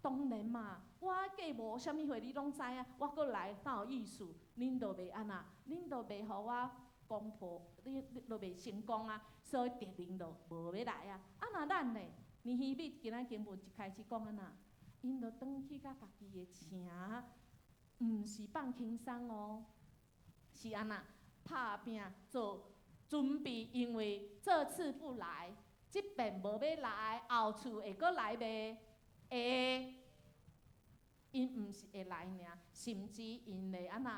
當然嘛，我計無啥物貨，你攏知影。我閣來哪有意思？恁都袂按怎，恁都袂予我攻破，你都袂成功啊！所以敵人就無欲來啊。啊，若咱呢？尼希米今仔經文一開始講按怎？𪜶就轉去共家己的城，毋是放輕鬆哦，是按怎？拍拚做準備，因為這次不來，這遍無欲來，後次會閣來袂？會，𪜶毋是會來爾，甚至𪜶會按怎？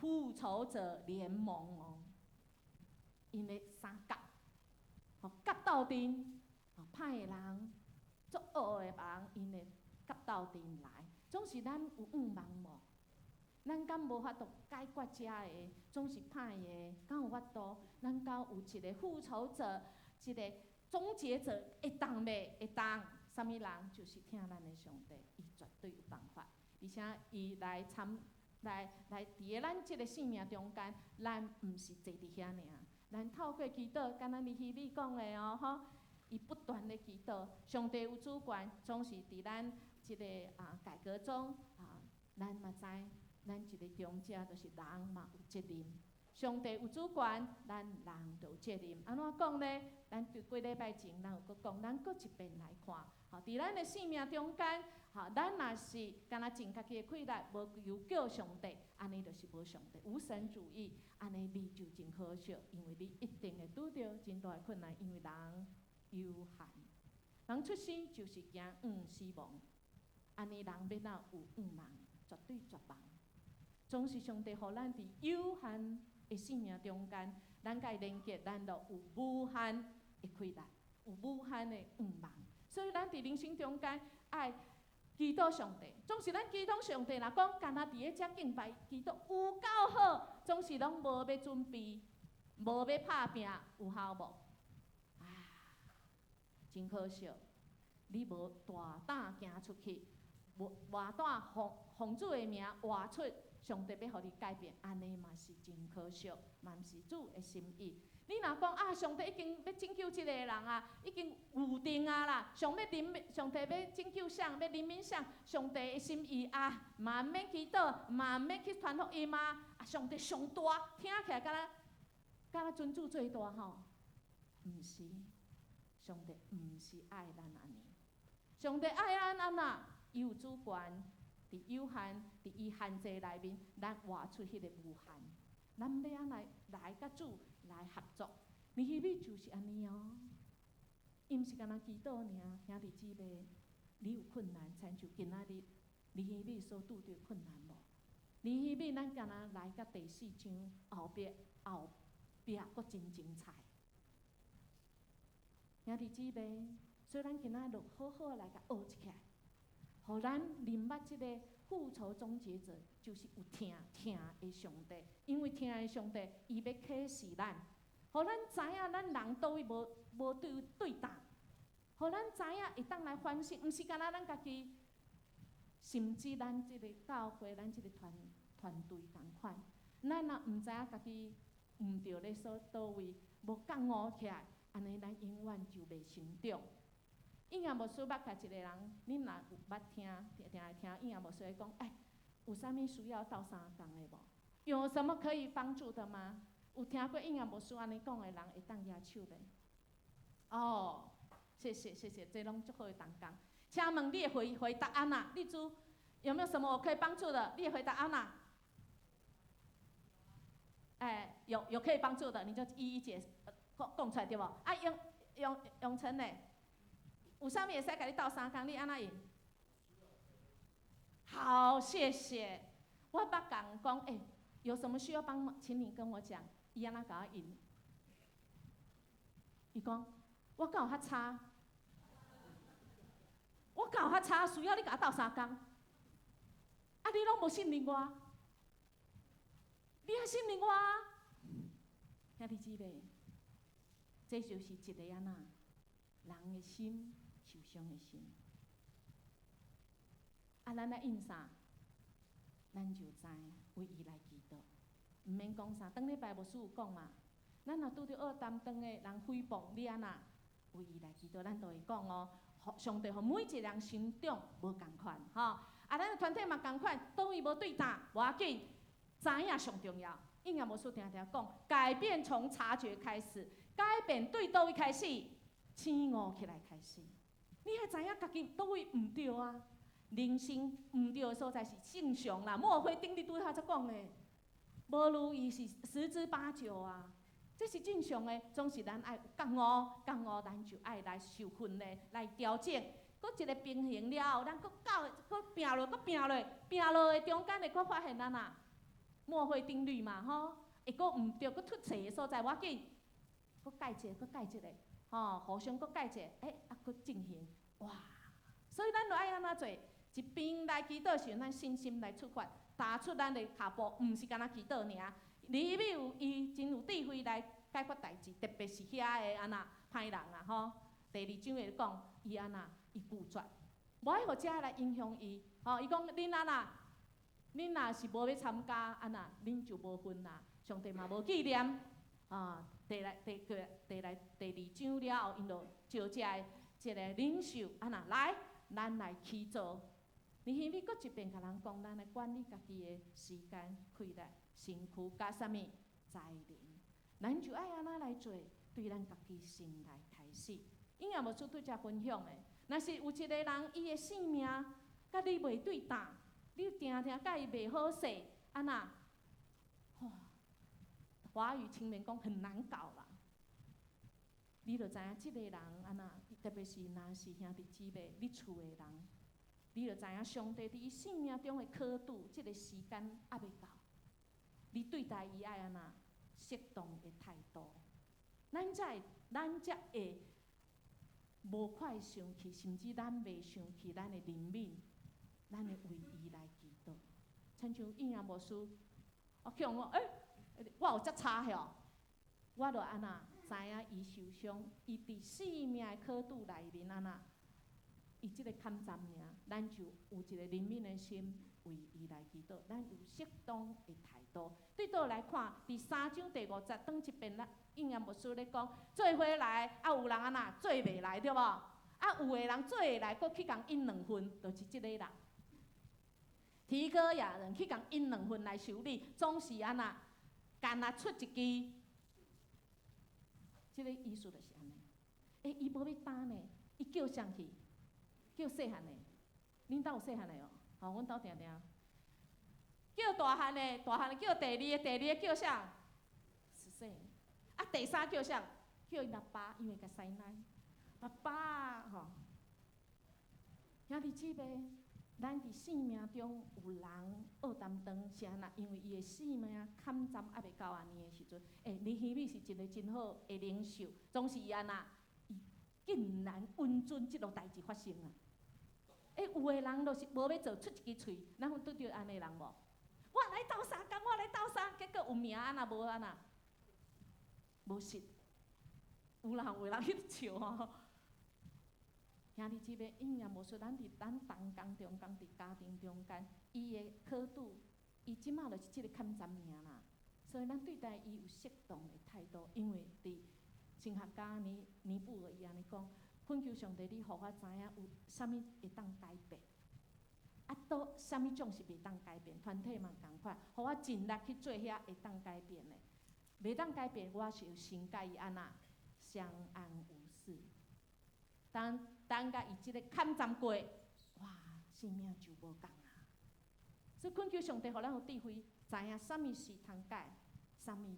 復仇者聯盟哦，𪜶會相佮，吼佮鬥陣，吼歹的人，作惡的人，𪜶會佮鬥陣來。總是咱有願望無？咱敢無法度解決遮個，總是歹的，敢有法度？咱敢有一個復仇者，一個終結者會當袂？會當。啥物人？就是疼咱的上帝，伊絕對有辦法，而且伊來參來來佇咧咱這个生命中間，咱毋是坐佇遐爾，咱透過祈禱，敢若尼希米講的哦，吼，伊不斷咧祈禱，上帝有主權，總是佇咱這个改革中啊，咱嘛知，咱一个中者就是人嘛有責任。上帝有主權，咱人就有責任。按怎講呢？咱對幾禮拜前，咱有閣講，咱閣一遍來看。吼，佇咱的生命中間，吼，咱若是干焦盡家己的氣力，無求叫上帝，按呢就是無上帝，無神主義，按呢你就真可惜，因為你一定會拄著真大的困難，因為人有限，人出生就是驚死亡，按呢人欲哪有願望，絕對絕望。總是上帝予咱佇有限的生命中間，咱共伊連結，咱就有無限的氣力，有無限的願望。所以咱佇人生中間愛祈禱上帝，總是咱祈禱上帝，若講干焦佇咧遮敬拜祈禱有夠好，總是攏無欲準備，無欲拍拚，有效無？啊，真可惜，你無大膽行出去，無大膽奉奉主的名活出上帝欲予你改變，按呢嘛是真可惜，嘛毋是主的心意。你若講啊，上帝已經欲拯救這个人啊，已經預定啊啦，上欲憐憫，上帝欲拯救誰，欲憐憫誰，上帝的心意啊，嘛毋免祈禱，嘛毋免去傳福音啊，啊，上帝上大，聽起來敢若敢若尊主最大吼，毋是，上帝毋是愛咱按呢，上帝愛咱按怎？伊有主權，佇有限，佇伊限制內面，咱活出彼个無限。咱欲按怎來共主來合作，尼希米就是按呢哦。伊毋是干焦祈禱爾，兄弟姊妹，你有困難，親像今仔日尼希米所拄著困難無？尼希米咱敢若來到第四章後壁，後壁閣真精彩。兄弟姊妹，所以咱今仔日好好來共學一起來，予咱認捌這个復仇終結者，就是有疼疼的上帝，因為疼的上帝，伊欲啟示咱，予咱知影咱人佗位無無對對等，予咱知影會當來反省，毋是干焦咱家己，甚至咱這个教會，咱這个團團隊仝款，咱若毋知影家己毋著咧所佗位，無覺悟起來，按呢咱永遠就袂成長。應亞牧師捌共一个人，恁若有捌聽，定定會聽應亞牧師咧講，欸，有啥物需要鬥相共的無？有什麼可以幫助的嗎？有聽過應亞牧師按呢講的人，會當舉手袂？哦，謝謝謝謝，這攏足好的同工。請問你會回回答按怎？你知有沒有什麼我可以幫助的？你會回答按怎？欸，有有可以幫助的，你就一一解講講出來對無？啊，永永永成呢？有啥物會使共你鬥相共？你按怎應？好，謝謝。我捌共講，欸，有什麼需要幫忙，請你跟我講。伊按怎共我應？伊講，我敢有較差？我敢有較差？需要你共我鬥相共？啊，你攏無信任我？你愛信任我？兄弟姊妹，這就是一个按怎人的心受傷的心。啊，咱愛應啥？咱就知為伊來祈禱，毋免講啥。頂禮拜牧師有講嘛？咱若拄著惡擔當的人誹謗你按怎？為伊來祈禱，咱就會講哦，上帝予每一个人成長無仝款，吼。啊，咱的團體嘛仝款，佗位無對擔，無要緊，知影上重要。應驗牧師定定講，改變從察覺開始，改變對佗位開始，醒悟起來開始。你愛知影家己佗位毋對啊？人生毋對的所在是正常啦。墨菲定律拄仔才講的，無如意是十之八九啊。這是正常的，總是咱愛有覺悟，覺悟咱就愛來受訓練，來調整。閣一個平衡了後，咱閣到閣拼落，閣拼落，拼落的中間會閣發現咱啊，墨菲定律嘛，吼，會閣毋對，閣出錯的所在，無要緊，閣改一个，閣改一个，吼，互相閣改一个，欸，啊，閣進行，哇！所以咱就愛按怎做？一邊來祈禱時，咱信心來出發，踏出咱的跤步，毋是干焦祈禱爾。尼希米有伊真有智慧來解決代誌，特別是遐个按怎歹人啊，吼。第二章會講伊按怎，伊拒絕，無愛予這來影響伊。吼，伊講恁按怎，恁若是無欲參加，按怎，恁就無份啦。上帝嘛無紀念。啊，第來第第第來第二章了後，𪜶就招這个這个領袖，按怎來，咱來起造。尼希米閣一遍共人講，咱來管理家己的時間、氣力、身軀，佮啥物才能，咱就愛按怎來做，對咱家己先來開始。伊也無出對遮分享的，若是有一個人，伊的性命佮你袂對擔，你定定佮伊袂好勢，按怎？哇，華語青年講很難搞啦。你就知影這個人按怎，特別是若是兄弟姊妹，你厝的人，你就知影上帝佇伊生命中的刻度，這個時間猶未到，你對待伊愛按怎適當的態度，咱才會無快生氣，甚至咱袂生氣，咱會憐憫，咱會為伊來祈禱。親像應驗牧師，我叫我欸，我有遮差吼，我就按怎知影伊受傷，伊佇生命的刻度內面按怎，伊這個坎站爾，咱就有一個憐憫的心為伊來祈禱，咱有適當的態度。對倒來看，佇三章第五節，當一遍咱應驗牧師咧講，做伙來，啊有人按怎做袂來，對無？啊有的人做會來，閣去共印兩份，就是這个人。提哥亞人去共印兩份來修理，總是按怎，干焦出一支。這个意思就是按呢。欸，伊無欲擔呢，伊叫啥去？叫細漢的，恁兜有細漢的哦？吼，阮兜定定叫大漢的，大漢的叫第二个，第二个叫啥？十歲。啊，第三叫啥？叫𪜶阿爸，因為共師奶。爸爸吼，兄弟姊妹，咱佇生命中有人惡擔當，是按怎？因為伊的生命坎站猶未到按呢的時陣，欸，尼希米是一个真好的領袖，總是伊按怎？伊竟然允准這落代誌發生啊！欸，有的人就是無欲做，出一支喙，咱有拄著按呢人無？我來鬥相共，我來鬥相，結果有名按怎無按怎？無實。有人有人去笑吼。兄弟姊妹，應驗無說，咱佇咱同工中間，佇家庭中間，伊的刻度，伊這馬就是這个坎站爾啦。所以咱對待伊有適當的態度，因為佇神學家尼尼布爾伊按呢講，懇求上帝，你予我知影有啥物會當改變，啊，佗啥物種是袂當改變，團體嘛仝款，予我盡力去做遐會當改變的，袂當改變，我是有先共伊按怎相安無事。當等共伊這个坎站過，哇，生命就無仝啊！所以懇求上帝，予咱有智慧，知影啥物是通改，啥物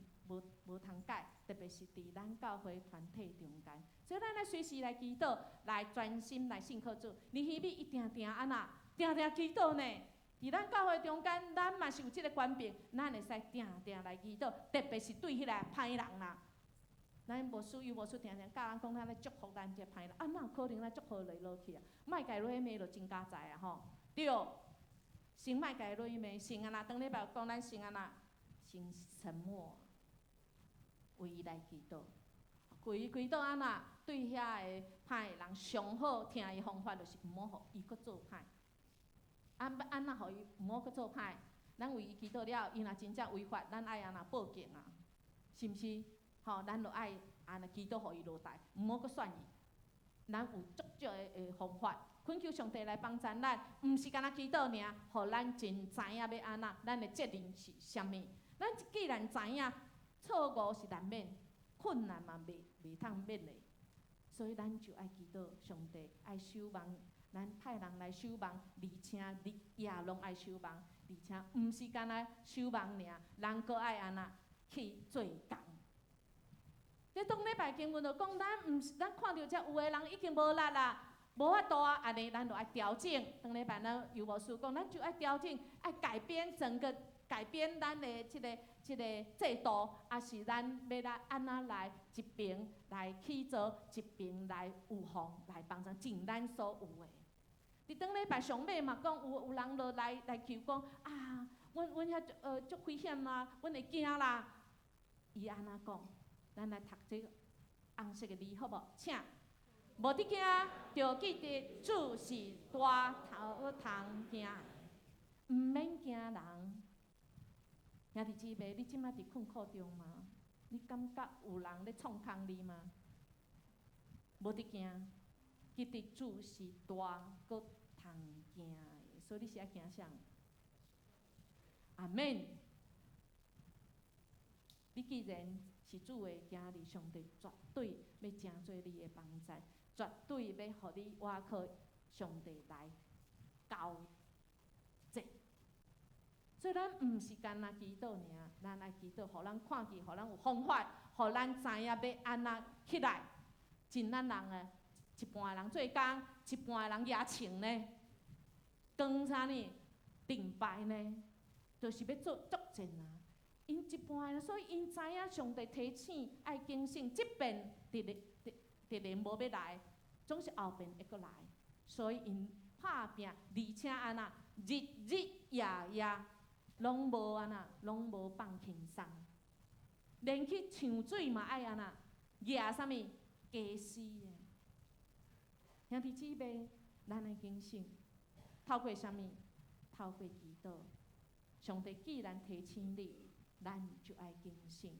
無通改，特別是佇咱教會團體中間。所以咱愛隨時來祈禱，來專心來信靠主。尼希米伊定定按怎，定定祈禱呢？佇咱教會中間，咱嘛是有這个權柄，咱會使定定來祈禱，特別是對彼个歹人啦。咱牧師有牧師定定教咱講，咱來祝福咱這歹人，啊，哪有可能咱祝福會落去啊？莫共伊落去罵就真佳哉啊吼！對，先莫共伊落去罵，先按怎？頂禮拜有講咱先按怎？先沉默，為伊來祈禱，為伊祈禱按怎？對遐个歹人上好聽伊方法，就是毋好予伊閣做歹。按按怎予伊毋好閣做歹？咱為伊祈禱了，伊若真正違法，咱愛按怎報警啊？是毋是？吼，咱就愛按呢祈禱予伊落台，毋好閣選伊。咱有足足的方法，懇求上帝來幫贊咱，毋是干焦祈禱爾，予咱真知影欲按怎，咱的責任是啥物。咱既然知影錯誤是難免，困難嘛袂通免的，所以咱就愛祈禱上帝愛守望，咱派人來守望，而且日夜攏愛守望，而且毋是干焦守望爾，人閣愛按怎去做工。這當禮拜經文就講，咱毋是咱看著遮有的人已經無力啦，無法度啊，按呢咱就愛調整。當禮拜咱尤牧師講，咱就愛調整，愛改變整個改變咱的這個制度，抑是咱欲來按怎來一邊來去做，一邊來有防來幫助盡咱所有的。佇當禮拜上尾嘛講，有人就來求講啊，阮遐足危險啊，阮會驚啦。伊按怎講？咱來讀這個紅色的字好無？請，無得驚，著記得主是大通驚，毋免驚人。兄弟姊妹，你這擺佇困苦中嗎？你感覺有人咧創空你嗎？無得驚，記得主是大閣通驚的，所以你是愛驚啥？阿們。你既然是主的囝兒，上帝絕對欲成做你的幫助，絕對欲予你倚靠上帝來交戰。所以咱毋是干焦祈禱爾，咱愛祈禱，予咱看見，予咱有方法，予咱知影欲按怎起來。盡咱人的一半的人做工，一半的人舉槍呢，扛啥呢？盾牌呢，就是欲做作戰啊！𪜶一半的，所以𪜶知影上帝提醒愛警醒，這邊敵人無欲來，總是後邊會閣來，所以𪜶拍拚，而且按怎日日夜夜攏無按怎，攏無放輕鬆，連去搶水嘛愛按怎，舉啥物家私的。兄弟姊妹，咱愛警醒，透過啥物？透過祈禱。上帝既然提醒你，咱就愛警醒。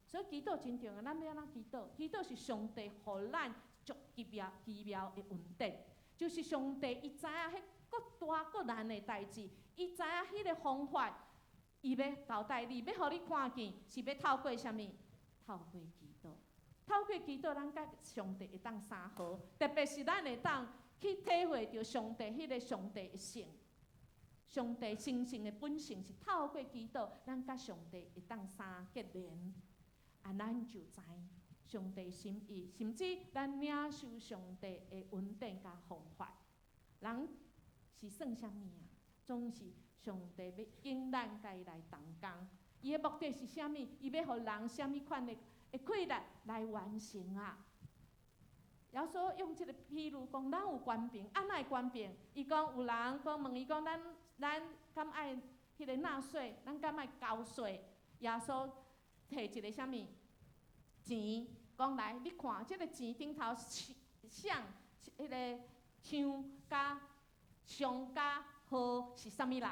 所以祈禱真重要，咱欲按怎祈禱？祈禱是上帝予咱足奇妙奇妙的恩典，就是上帝伊知影彼閣大閣難的代誌，伊知影彼个方法，伊欲交代你，欲予你看見，是欲透過啥物？透過祈禱，透過祈禱，咱佮上帝會當相和，特別是咱會當去體會著上帝彼个上帝的性。上帝神聖的本性是透過祈禱，咱佮上帝會當相結連，啊，咱就知上帝心意，甚至咱領受上帝的恩典佮方法。人是算啥物啊？總是上帝欲引咱佮伊來同工。伊的目的是啥物？伊欲予人啥物款的氣力來完成啊？耶穌用這个比喻講，咱有權柄，按怎的權柄？伊講有人講問伊講，咱敢愛彼个納稅？咱敢愛交稅？耶穌提一个啥物錢？講來，你看這个錢頂頭像彼个像佮上佮號是啥物人？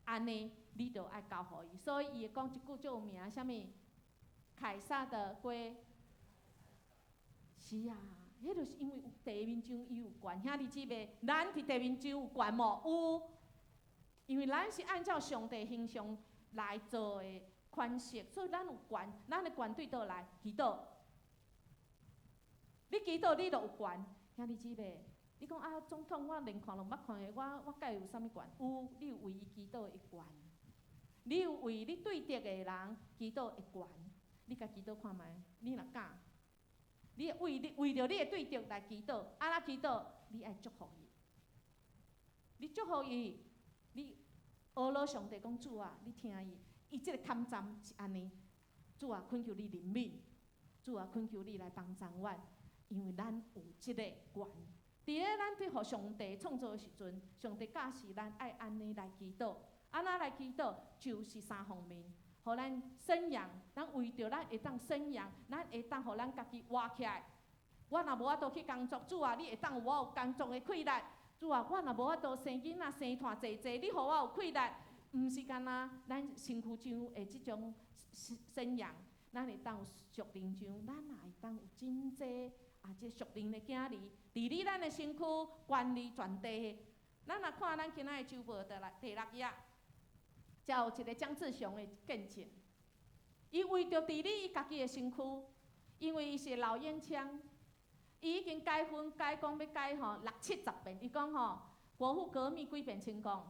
按呢，你就愛交予伊。所以伊會講一句足有名，啥物？凱撒的歸。是啊，彼就是因為有地面上伊有權，兄弟姊妹，咱佇地面上有權無？有，因為咱是按照上帝形象來做的款式，所以咱有權，咱的權對佗來？祈禱。你祈禱，你就有權。兄弟姊妹，你講啊，總統我連看攏毋捌看過，我佮伊有啥物權？有，你有為伊祈禱的權。你有為你對敵的人祈禱的權。你共祈禱看覓？你若敢？你會為你為著你的對敵來祈禱，按怎祈禱？你愛祝福伊。你祝福伊，你呵咾上帝講主啊，你聽伊，伊這个坎站是按呢，主啊，懇求你憐憫，主啊，懇求你來幫助阮，因為咱有這个權。佇咧咱佇予上帝創造的時陣，上帝教示咱愛按呢來祈禱，按怎來祈禱？就是三方面。予咱宣揚，咱為著咱會當宣揚，咱會當予咱家己活起來。我若無法度去工作，主啊，你會當予我有工作的氣力。主啊，我若無法度生囡仔生湠濟濟，你予我有氣力。毋是干焦咱身軀上的這種宣揚，咱會當有屬靈上，咱也會當有真濟啊，這屬靈的囝兒治理咱的身軀，管理全地。咱若看咱今仔的週報第六頁，才有一个江志雄的見證。伊為著治理伊家己的身軀，因為伊是老煙槍，伊已經改薰改講欲改吼六七十遍。伊講吼，國父革命幾遍成功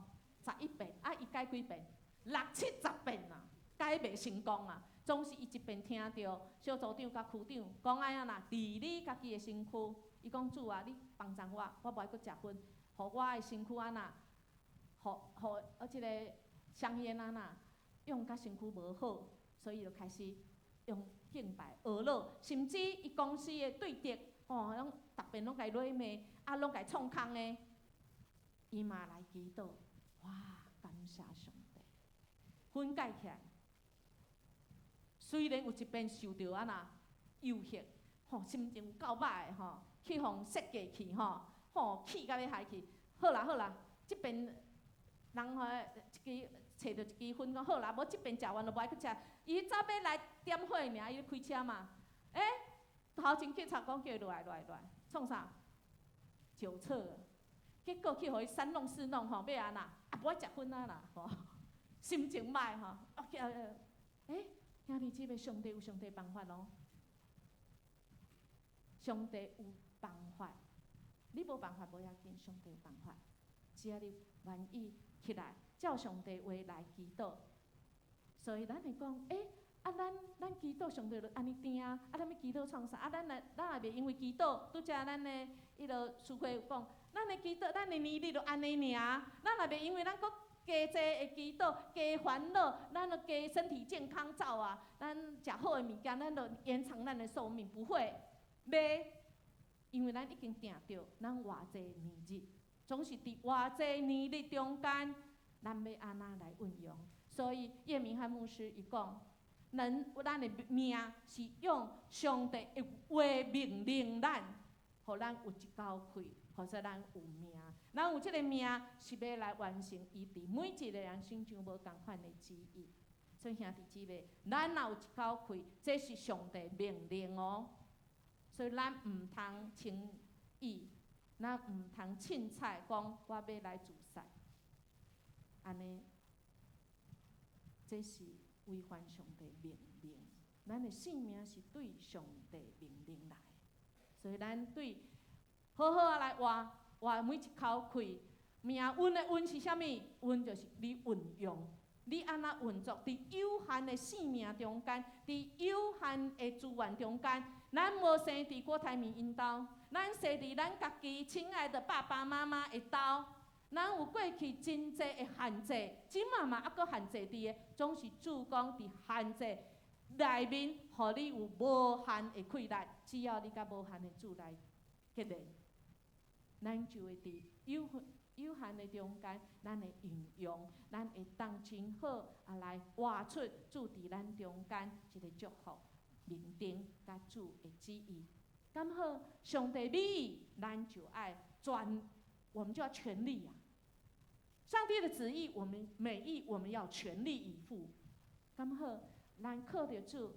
？11遍，啊，伊改幾遍？六七十遍啊，改袂成功啊！總是伊一遍聽著小組長佮區長講愛按怎治理家己的身軀。伊講主啊，你幫助我，我無愛閣食薰，予我的身軀按怎，予予啊這个香煙按怎用佮身軀無好，所以就開始用敬拜學樂，甚至伊公司的對敵吼，攏逐遍攏共伊落罵，啊，攏共伊創空的，伊嘛來祈禱，哇，感謝上帝，薰戒起來。雖然有一遍受著按怎誘惑，吼，心情有夠歹的吼，去予設計去吼，吼氣甲欲害去。好啦好啦，這遍人吼一支揣著一支薰講好啦，無這遍食完就無愛閣食。伊走欲來點火爾，伊開車嘛，欸，頭前警察講叫伊落來落來落來，創啥？酒測，結果去予伊三弄四弄吼，欲按怎？啊，無愛食薰啊啦，吼，心情歹吼，啊，欸，兄弟姊妹，上帝有上帝辦法哦，上帝有辦法，你無辦法無要緊，上帝有辦法，只要你願意起來，照上帝話來祈禱。所以咱會講，欸，啊，咱祈禱上帝就按呢聽啊，啊，咱欲祈禱創啥？啊，咱若咱也袂因為祈禱，拄才咱的彼个書會有講，咱的祈禱，咱的年日就按呢爾，咱也袂因為咱閣加濟的祈禱，加煩惱，咱就加身體健康走啊，咱食好的物件，咱就延長咱的壽命，不會，袂，因為咱已經定著，咱偌濟年日，總是佇偌濟年日中間，咱欲按怎來運用？所以葉明漢牧師伊講，咱的命是用上帝的話命令咱，予咱有一口氣，予咱有命。咱有這个命是欲來完成伊佇每一个人身上無仝款的旨意。所以兄弟姊妹，咱若有一口氣，這是上帝命令哦。所以咱毋通輕易，咱毋通凊彩講我欲來自殺，按呢，這是違反上帝命令。咱的性命是對上帝命令來，所以咱對好好仔來活。活每一口氣，命運的運是啥物？運就是你運用，你按怎運作？佇有限的生命中間，佇有限的資源中間，咱無生佇郭台銘𪜶兜，咱生佇咱家己親愛的爸爸媽媽的兜。咱有過去真濟的限制，這馬嘛猶閣限制佇的，總是主講佇限制內面，予你有無限的氣力，只要你佮無限的主來結連。咱就會佇有限的中間，咱會運用，咱會當真好啊來活出主佇咱中間一个祝福、命定佮主的旨意。敢好，上帝美意，咱就愛全，我們就要全力啊！上帝的旨意，我們美意，我們要全力以赴。敢好，咱靠著主，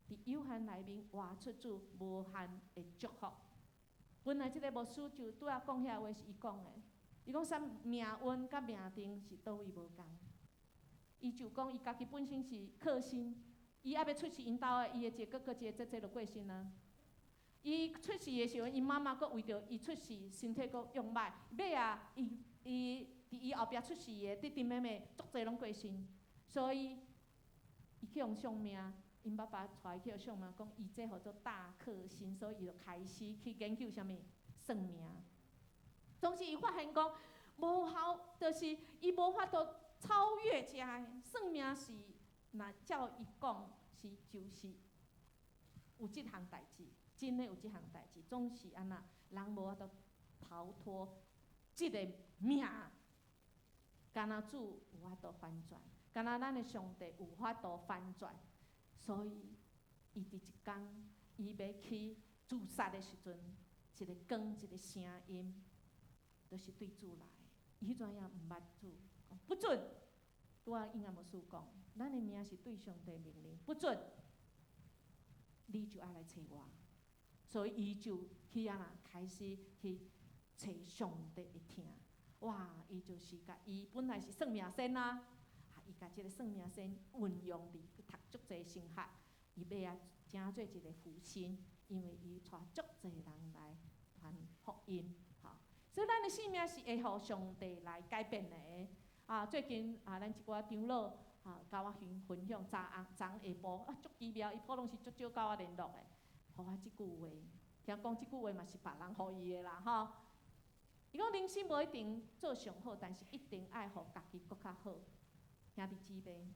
佇有限內面活出主無限的祝福。本來這个牧師就拄仔講遐話是伊講的，伊講啥命運佮命定是佗位無仝。伊就講伊家己本身是克星，伊猶未出世，𪜶兜的伊的一个哥哥一個姐姐就過身啊。伊出世的時陣，𪜶媽媽閣為著伊出世身體閣用歹，尾仔伊伊佇伊後壁出世的弟弟妹妹足濟攏過身，所以伊去予相命。𪜶爸爸帶伊去相命，講伊這號做大克星，所以伊就開始去研究啥物算命。總是伊發現講無效，就是伊無法度超越這个算命是，若照伊講是就是有這項代誌，真的有這項代誌，總是按怎人無法度逃脫這个命，敢若主有法度翻轉，敢若咱的上帝有法度翻轉。所以，伊佇一工，伊欲去自殺的時陣，一个光，一个聲音，就是對主來。伊彼陣也毋捌主，講不准。拄仔應該牧師講，咱的命是對上帝命令，不准，你就愛來揣我。所以伊就去按怎開始去揣上帝的疼。哇！伊就是共伊本來是算命仙啊，啊，伊共這个算命仙運用佇讀足濟神學，伊欲啊成做一个福星，因為伊帶足濟人來傳福音，吼。所以咱的生命是會予上帝來改變的。啊，最近啊，咱一寡長老啊，共我分享，昨暗昨下晡啊，足奇妙，伊普攏是足少共我聯絡的，予我這句話，聽講這句話嘛是別人予伊的啦，吼。伊講人生無一定做上好，但是一定愛予家己閣較好。兄弟姊妹，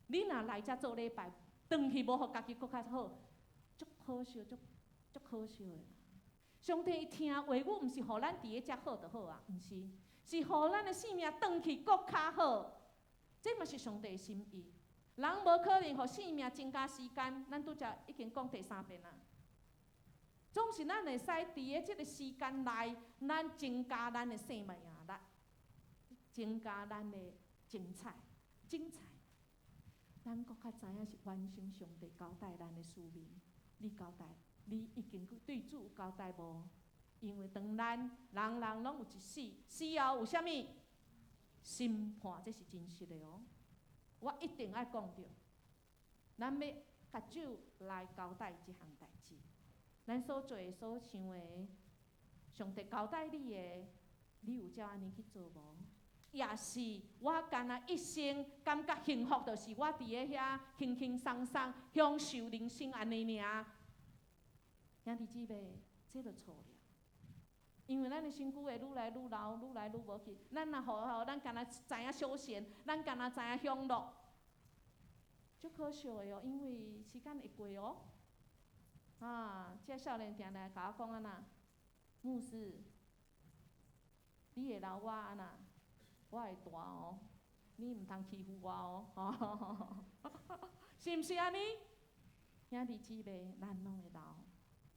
你若來遮做禮拜，轉去無予家己閣較好，足可惜，足足可惜的。上帝伊聽話語，毋是予咱佇咧遮好就好啊，毋是，是予咱的生命轉去閣較好。這嘛是上帝的心意。人無可能予生命增加時間，咱拄才已經講第三遍啊。總是咱會使佇咧這個時間內，咱增加咱的生命力，增加咱的精彩，精彩。咱閣較知影是完成上帝交代咱的使命。你交代，你已經對主有交代無？因為當咱人人攏有一死，死後有啥物審判，這是真實的哦。我一定愛講著，咱欲共主來交代這項代誌。咱所做的、所想的，上帝交代你的，你有照按呢去做無？抑是我干焦一生感覺幸福，就是我佇咧遐輕輕鬆鬆享受人生按呢爾。兄弟姊妹，這就錯了。因為咱的身軀會愈來愈老，愈來愈無去。咱若予咱干焦知影休閒，咱干焦知影享樂，足可惜的哦，因為時間會過哦。啊，這少年定定共我講按怎，牧師，你會老我按怎，我會大哦，你毋通欺負我哦，是毋是按呢？兄弟姊妹，咱攏會老，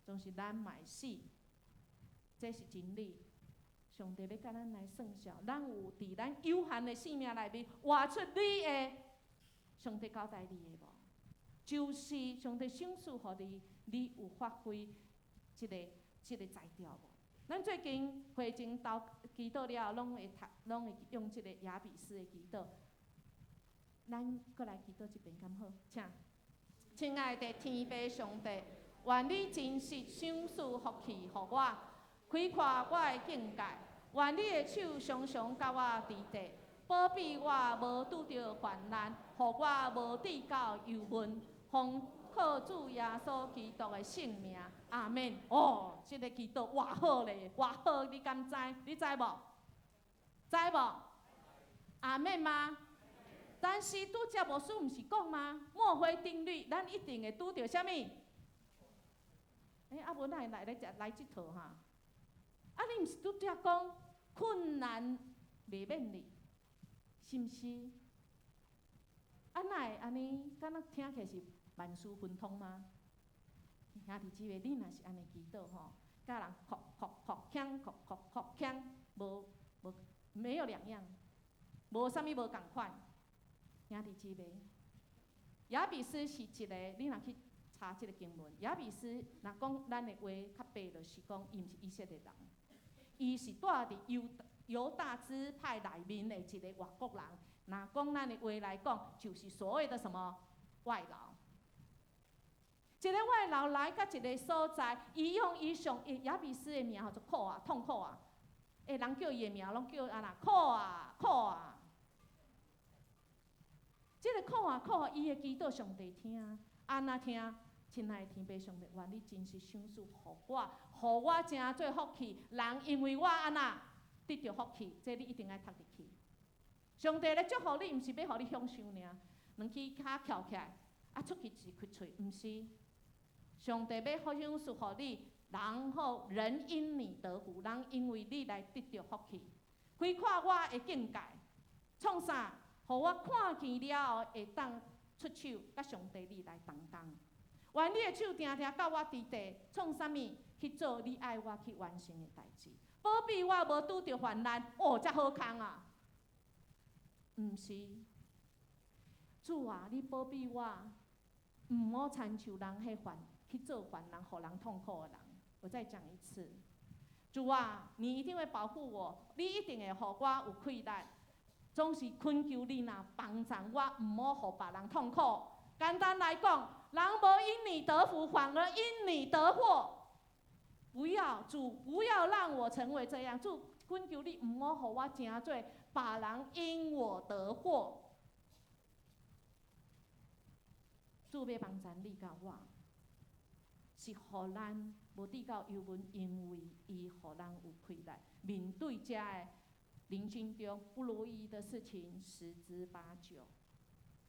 總是咱嘛會死，這是真理。上帝欲共咱來算數，咱有佇咱有限的生命內面活出你的上帝交代你的無？就是上帝賞賜予你，你有發揮這個才調無？咱最近會前禱祈禱了後，攏會讀，攏會用這個雅比斯的祈禱。咱閣來祈禱一遍，敢好？請，親愛的天父上帝，願你真實賞賜福氣予我，開闊我的境界。願你的手常常佮我佇佇，保庇我無拄著患難，予我無至到憂悶。奉靠主耶穌基督的聖名，阿門。哦，這個祈禱偌好咧，偌好，你敢知？你知無？知無？阿門嗎？但是拄才牧師毋是講嗎？墨菲定律，咱一定會拄著啥物？欸，啊無哪會來咧食來這套哈？啊，你毋是拄才講困難袂免你，是毋是？啊，哪會按呢？敢若聽起來是萬事亨通嗎？兄弟姊妹，你若是按呢祈禱吼，佮人哭哭哭鏘哭哭哭鏘，無無沒有兩樣，無啥物無仝款。兄弟姊妹，雅比斯是一個，你若去查這個經文，雅比斯若講咱的話較白，就是講伊毋是以色列人，伊是住佇猶大支派內面的一個外國人。若講咱的話來講，就是所謂的什麼外勞。一個外勞來到一個所在，伊用伊上雅比斯的名叫做苦啊，痛苦啊。欸，人叫伊的名，攏叫按怎苦啊苦啊。這個苦啊苦啊，伊的祈禱上帝聽，按怎聽？親愛的天父上帝，願你真實賞賜予我，予我成做福氣。人因為我按怎得著福氣，這你一定愛讀入去。上帝來祝福你，毋是欲予你享受爾，兩支跤翹起來，啊出去一開喙，毋是。上帝欲賞賜予你，然後人因你得福，人因為你來得著福氣。開闊我的境界，創啥？予我看見了後會當出手，佮上帝你來同工。願你的手定定佮我佇佇，創啥物去做你愛我去完成的代誌，保庇我無拄著患難，哦，才好康啊！毋是，主啊，你保庇我，毋好親像人彼犯去做煩人、予人痛苦的人。我再講一次，主啊，你一定會保護我，你一定會予我有氣力。總是懇求你若幫助我，毋好予別人痛苦。簡單來講，人無因你得福，反而因你得禍。不要，主，不要讓我成為這樣。主，懇求你毋好予我成做別人因我得禍。主欲幫助你佮我，是予咱無至到憂悶，因為伊予咱有氣力面對這个人生中不如意的事情十之八九，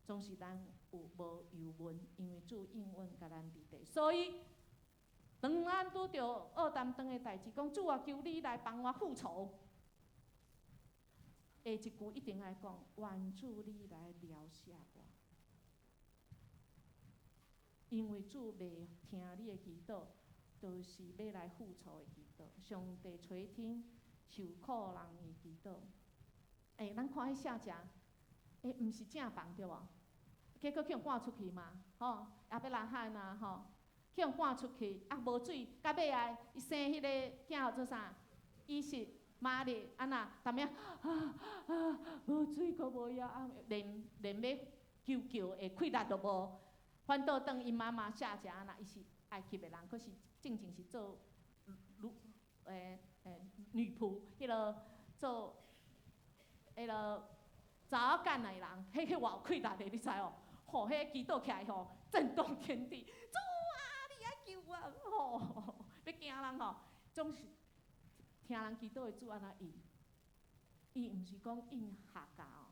總是咱有無憂悶，因為主應允佮咱佇咧。所以，當咱拄著惡擔當的代誌，講主啊，求你來幫我復仇。下一句一定愛講，願主你來饒赦我，因為主袂聽你的祈禱，就是欲來復仇的祈禱。上帝垂聽受苦人的祈禱。欸，咱看彼聖者，欸，毋是正房對無？結果去予趕出去嘛，吼，亞伯拉罕啊，吼，去予趕出去，啊，無水，到尾啊，伊生彼个囝號做啥？以實瑪利，按怎？踮遐啊啊，無水閣無藥啊，連連欲求救的氣力都無。反倒轉𪜶媽媽夏甲按怎？伊是埃及的人，閣是進前是做女欸欸女僕，彼个做彼个查某干的人，彼去偌有氣力的，你知無？吼，彼个祈禱起來吼，震動天地，主啊，你愛救我！吼，欲驚人吼，總是聽人祈禱的主按怎應？伊毋是講應夏甲哦，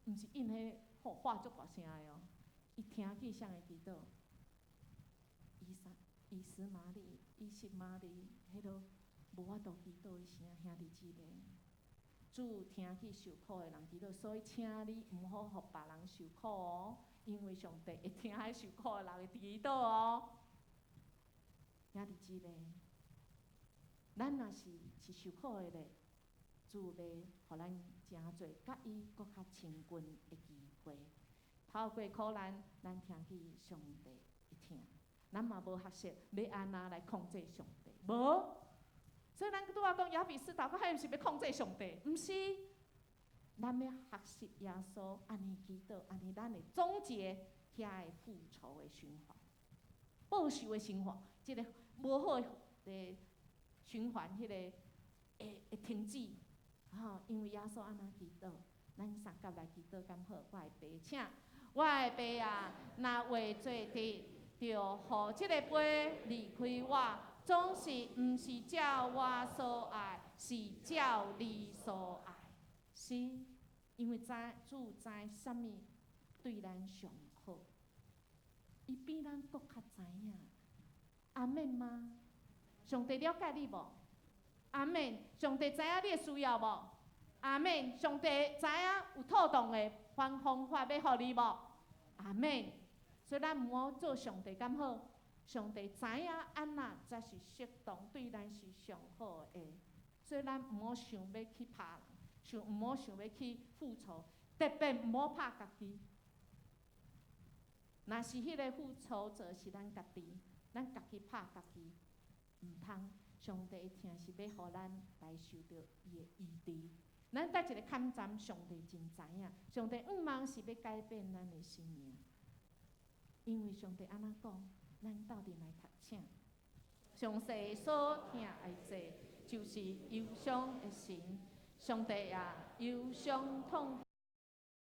毋是應彼吼喊足大聲的哦，伊聽見啥个祈禱？以撒、以實瑪利、以實瑪利，彼个無法度祈禱的聲，兄弟姊妹，主聽見受苦的人祈禱，所以請你毋好予別人受苦哦，因為上帝會聽彼受苦的人的祈禱哦。兄弟姊妹，咱若是是受苦的咧，主欲予咱成做佮伊閣較親近的機會。透過苦難，咱聽見上帝的疼，咱嘛無學習欲按怎來控制上帝，無。所以咱拄仔講雅比斯禱告，彼毋是欲控制上帝，毋是。咱欲學習耶穌按呢祈禱，按呢咱會終結遐个復仇的循環、報仇的循環，這个無好的循環，彼个會會停止。吼，因為耶穌按怎祈禱，咱相佮來祈禱敢好？我的爸，請我的爸啊，若話做得，就予這个杯離開我，總是毋是照我所愛，是照你所愛。是，因為知主知啥物對咱上好，伊比咱閣較知影。阿們嗎？上帝了解你無？阿們。上帝知影你的需要無？阿們。上帝知影有妥當的方方法欲予你無？阿們。所以咱毋好做上帝敢好，上帝知影按怎才是適當對咱是上好的，所以咱毋好想欲去拍人，想毋好想欲去復仇，特別毋好拍家己。若是彼個復仇者是咱家己，咱家己拍家己，毋通。上帝的疼是欲予咱來受著伊的醫治。咱佇一个坎站，上帝真知影，上帝向望是欲改變咱的生命。因為上帝按怎講，咱鬥陣來讀，請。上帝所疼愛的，就是憂傷的心。上帝啊，憂傷痛。